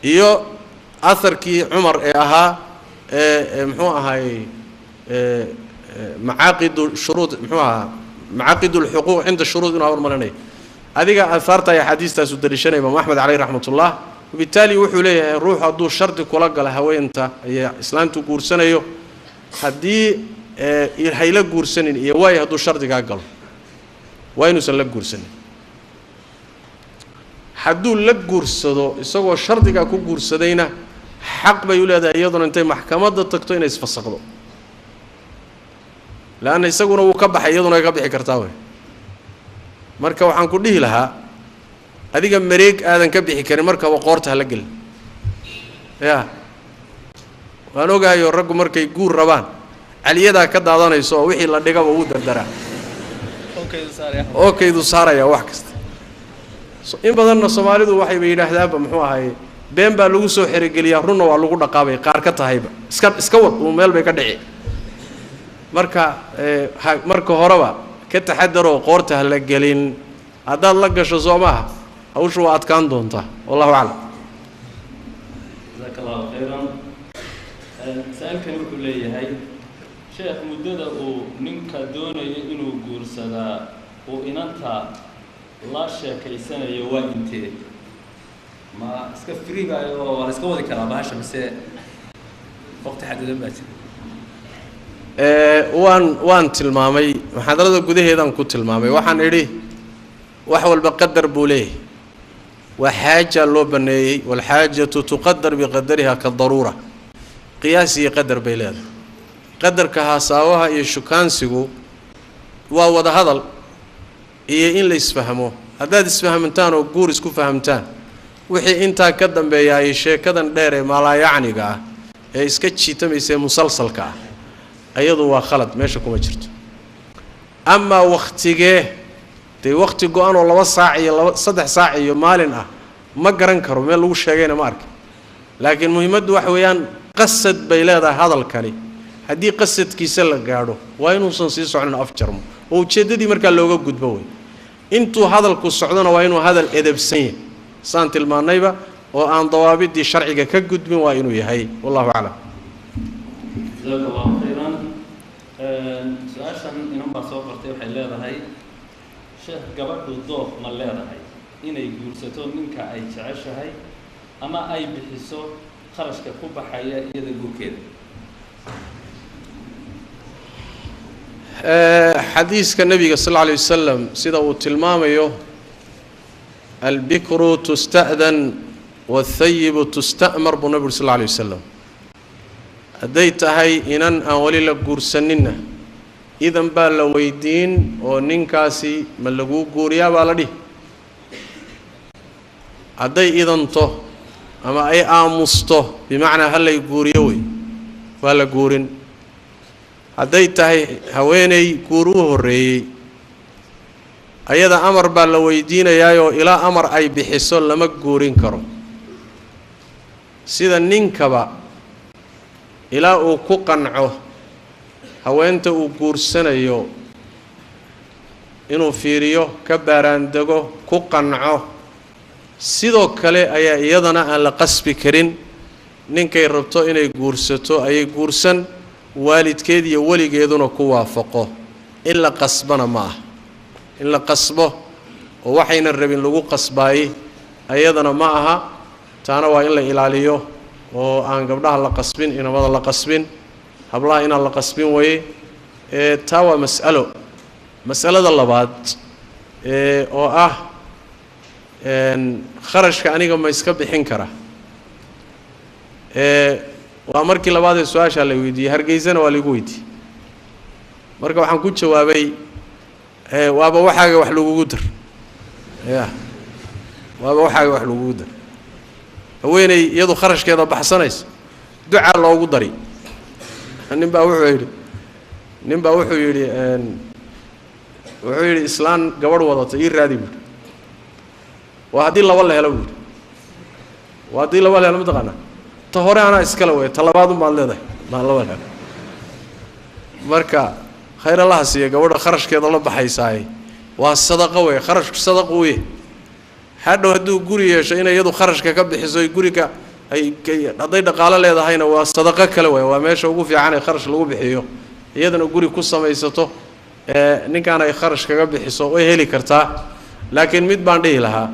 iyo aharkii Cumar ee ahaa muxuu ahaayey macaaqidu shuruud, muxuu ahaa macaaqidu lxuquuq cinda shuruud inuu hormarinaya. Adiga aahaarta iyo axaadiistaasuu deliishanaya imaam Axmed caleyh raxmatullah. Wabitaali wuxuu leeyahay ruuxu hadduu shardi kula gala haweenta iyo islaantu guursanayo, haddii hayla guursanin iyo waayo hadduu shardigaa galo waa inuusan la guursanin. Hadduu la guursado isagoo shardigaa ku guursadayna xaq bay u leedahay iyaduna intay maxkamadda tagto inay isfasaqdo, leanna isaguna wuu ka baxay, iyaduna way ka bixi kartaa wey. Marka waxaan ku dhihi lahaa adiga mareeg aadan ka bixi karin markaba qoorta hala gelin. Ya waan ogahayoo raggu markay guur rabaan caliyadaa ka daadanayso oo wixii la dhigaba wuu dardaraa oo kaydu saarayaa wax kasta. In badanna Soomaalidu waxayba yidhaahdaanba muxuu ahaye been baa lagu soo xerogeliyaa, runna waa lagu dhaqaabay qaar ka tahayba iska wad uu meel bay ka dhici. Marka marka horeba ka taxadaroo qoorta ha la gelin. Haddaad la gasho soo maaha hawshu waa adkaan doontaa. Wallahu aclam. Jazaaka allahu khayran. Saa-ilkani wuxuu leeyahay, sheekh, muddada uu ninka doonayo inuu guursadaa uu inanta La sheekaysanayo waa intee? Ma iska free baayo oo waa la iska wadi karaa bahasha, mise waqti xadidan baa jira? Waan tilmaamay muxaadarada gudaheedaan ku tilmaamay. Waxaan idhi wax walba qadar buu leeyahay, waa xaaja loo baneeyey, walxaajatu tuqadar biqadariha kadaruura, qiyaas iyo qadar bay leedahay. Qadarka haasaawaha iyo shukaansigu waa wada hadal iyo in la isfahmo. Haddaad isfahamtaan oo guur isku fahamtaan, wixii intaa ka dambeeyaay sheekadan dheer ee maalaayacniga ah ee iska jiitamaysa ee musalsalka ah, ayadu waa khalad, meesha kuma jirto. Amaa wakhtigee dee, wakhti go-an oo 2 saac iyo 2 3 saac iyo maalin ah ma garan karo, meel lagu sheegayna ma arkin. Laakiin muhiimaddu waxa weeyaan qasad bay leedahay hadalkani. Haddii qasadkiisa la gaadho, waa inuusan sii socnin, afjarmo oo ujeeddadii markaa looga gudbo wey. Intuu hadalku socdona waa inuu hadal edebsan yahay, saan tilmaannayba, oo aan dawaabidii sharciga ka gudbin waa inuu yahay. Wallahu aclam. Jazaaka Allahu khayran. Su-aashan inan baa soo qortay, waxay leedahay: "Sheekh, gabadhu dooq ma leedahay inay guursato ninka ay jeceshahay ama ay bixiso kharashka ku baxaya iyada guurkeeda?" Xadiiska nebiga sal alla alay wasalam sida uu tilmaamayo, "Albikru tusta'dan waathayibu tusta'mar," buu nabigu uri sal alla alay wasalam. Hadday tahay inan aan weli la guursaninna, idan baa la weydiin oo ninkaasi ma laguu guuriyaa baa la dhihi. Hadday idanto ama ay aamusto, bimacnaa hallay guuriyo wey, waa la guurin. Hadday tahay haweeney guur u horreeyey, ayada amar baa la weydiinayaayoo ilaa amar ay bixiso lama guurin karo. Sida ninkaba ilaa uu ku qanco haweenta uu guursanayo, inuu fiiriyo, ka baaraandego, ku qanco, sidoo kale ayaa iyadana aan la qasbi karin. Ninkay rabto inay guursato ayay guursan, waalidkeed iyo weligeeduna ku waafaqo. In la qasbana ma ah, in la qasbo oo waxaynan rabin lagu qasbaayey ayadana ma aha. Taana waa in la ilaaliyo oo aan gabdhaha la qasbin, inamada la qasbin, hablaha inaan la qasbin waye. Taa waa mas'alo. Mas'alada labaad oo ah kharashka aniga ma iska bixin kara, waa markii labaad ee su-aashaa la weydiiyey. Hargeysana waa laigu weydiiyey. Marka waxaan ku jawaabay, waaba waxaaga wax lagugu dar ya, waaba waxaaga wax lagugu dar. Haweeney iyadu kharashkeeda baxsanaysa ducaa loogu dari. Nin baa wuxuu yidhi, "Islaan gabadh wadata ii raadi," buuhi. "Waa haddii laba la helo," buuhi. "Waa haddii laba la helo, mataqaanaa, ta hore anaa iskale wey, ta labaad un baad leedahay, maa laba la helo." Marka khayr Allaha siiya gabadha kharashkeeda la baxaysaay, waa sadaqo wey, kharashku sadaqo weye. Hadhow hadduu guri yeesho, inay iyadu kharashka ka bixiso guriga ay hadday dhaqaalo leedahayna, waa sadaqo kale wey. Waa meesha ugu fiican ee kharash lagu bixiyo. Iyadana guri ku samaysato, ninkaan ay kharash kaga bixiso way heli kartaa. Laakiin mid baan dhihi lahaa,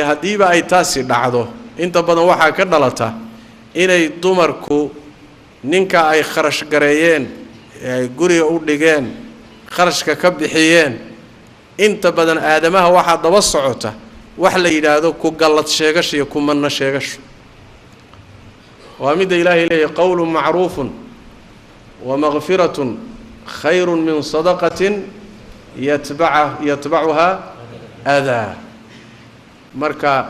haddiiba ay taasi dhacdo, inta badan waxaa ka dhalata inay dumarku ninka ay kharash gareeyeen, ay guriga u dhigeen, kharashka ka bixiyeen, inta badan aadamaha waxaa daba socota wax la yidhaahdo ku gallad sheegasho iyo ku manno sheegasho. Waa midda Ilaahay leeyahy: "Qowlun macruufun wa makfiratun khayrun min sadaqatin yatbacuhaa adaa." Marka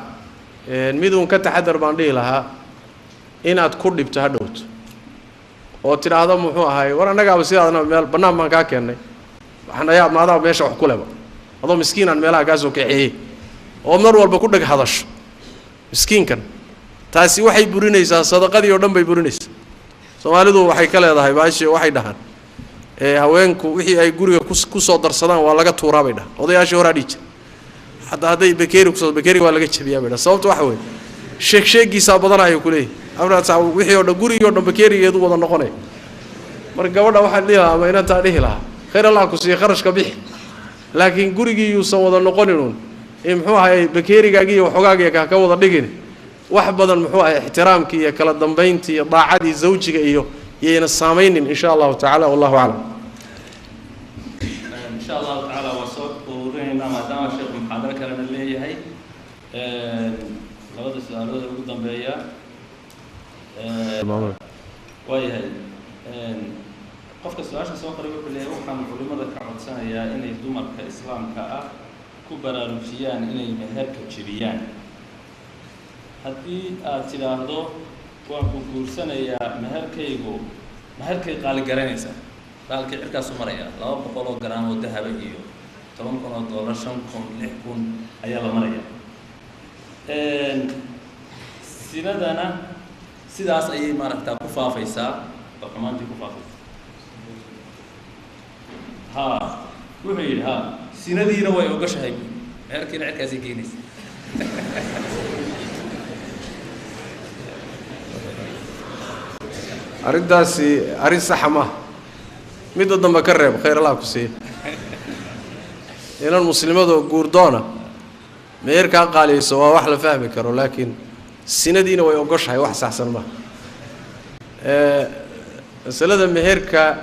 miduun ka taxadar baan dhihi lahaa, inaad ku dhibto ha dhowto oo tidhaahdo, muxuu ahaay, "War annagaaba sidaadna meel bannaan baan kaa keennay, waxnayaa maadaa meesha wax ku leba, adoo miskiinaan meelaha kaa soo kaxeeyey," oo mar walba ku dheg hadasho miskiinkan. Taasi waxay burinaysaa sadaqadii oo dhan bay burinaysaa. Soomaalidu waxay ka leedahay baashi, waxay dhahaan haweenku wixii ay guriga ku soo darsadaan waa laga tuuraa, bay dhahaan. Odayaashii horaa dhihi jira, hataa hadday bakeeri kusoo, bakeeriga waa laga jabiyaa, bay dhahan. Sababta waxa weeye sheeg sheegiisaa badanaya kuleeyahy afraad saac, wixii oo dhan, gurigii o dhan bakeerigeedu wada noqonaya. Marka gabadha waxaan dhihi lahaa ama inantaa dhihi lahaa, khayr Allah ku siiya, kharashka bixi. Laakiin gurigii yuusan wada noqonin ee muxuu ahay bakeerigaagii iyo waxoogaagiiyo ka ka wada dhigin wax badan muxuu ahay ixtiraamkii iyo kala dambayntii iyo daacadii zawjiga iyo yayna saamaynin insha allahu tacaala. Wallahu aclam. Insha allahu tacaala waa soo ururinaynaa maadaama sheekhu muxaadaro kalena leeyahay. Labada su-aalood ugu dambeeya waayahay, qofka su-aasha soo qoray wuxuu leeyahay waxaan culimada ka codsanayaa inay dumarka islaamka ah ku baraarujiyaan inay meherka jebiyaan. Haddii aad tidhaahdo waan ku guursanayaa, meherkaygu meherkay qaali garanaysaa, baalkii cirkaasu maraya 200 oo garaam oo dahaba iyo 10,000 oo dollar, 5,000, 6,000 ayaa la maraya. Sinadana sidaas ayay maaragtaa ku faafaysaa oo xumaantii ku faafaysaa. Ha, wuxuu yidhi ha, sinadiina way ogashahay, meherkiina cirkaasay keenaysa. Arrintaasi arrin saxa maaha. Midda dambe ka reeb, khayr allah ku siiya. Inan muslimadoo guurdoona meherkaa qaaliyeyso waa wax la fahmi karo, laakiin sinadiina way ogoshahay wax saxsan maaha. Masalada meherka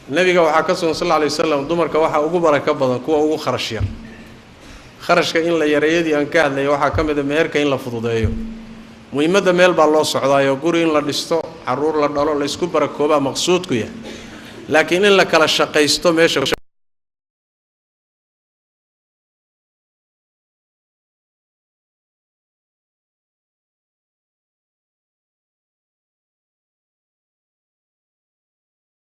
nebiga waxaa ka sugan sal alla alay wasalam dumarka waxaa ugu barako badan kuwa ugu kharash yar. Kharashka in la yareeyadii aan ka hadlaya waxaa ka mid a meherka in la fududeeyo. Muhiimadda meel baa loo socdaayo, guri in la dhisto, carruur la dhalo, la isku barakoobaa maqsuudku yahay, laakiin in la kala shaqaysto meesha.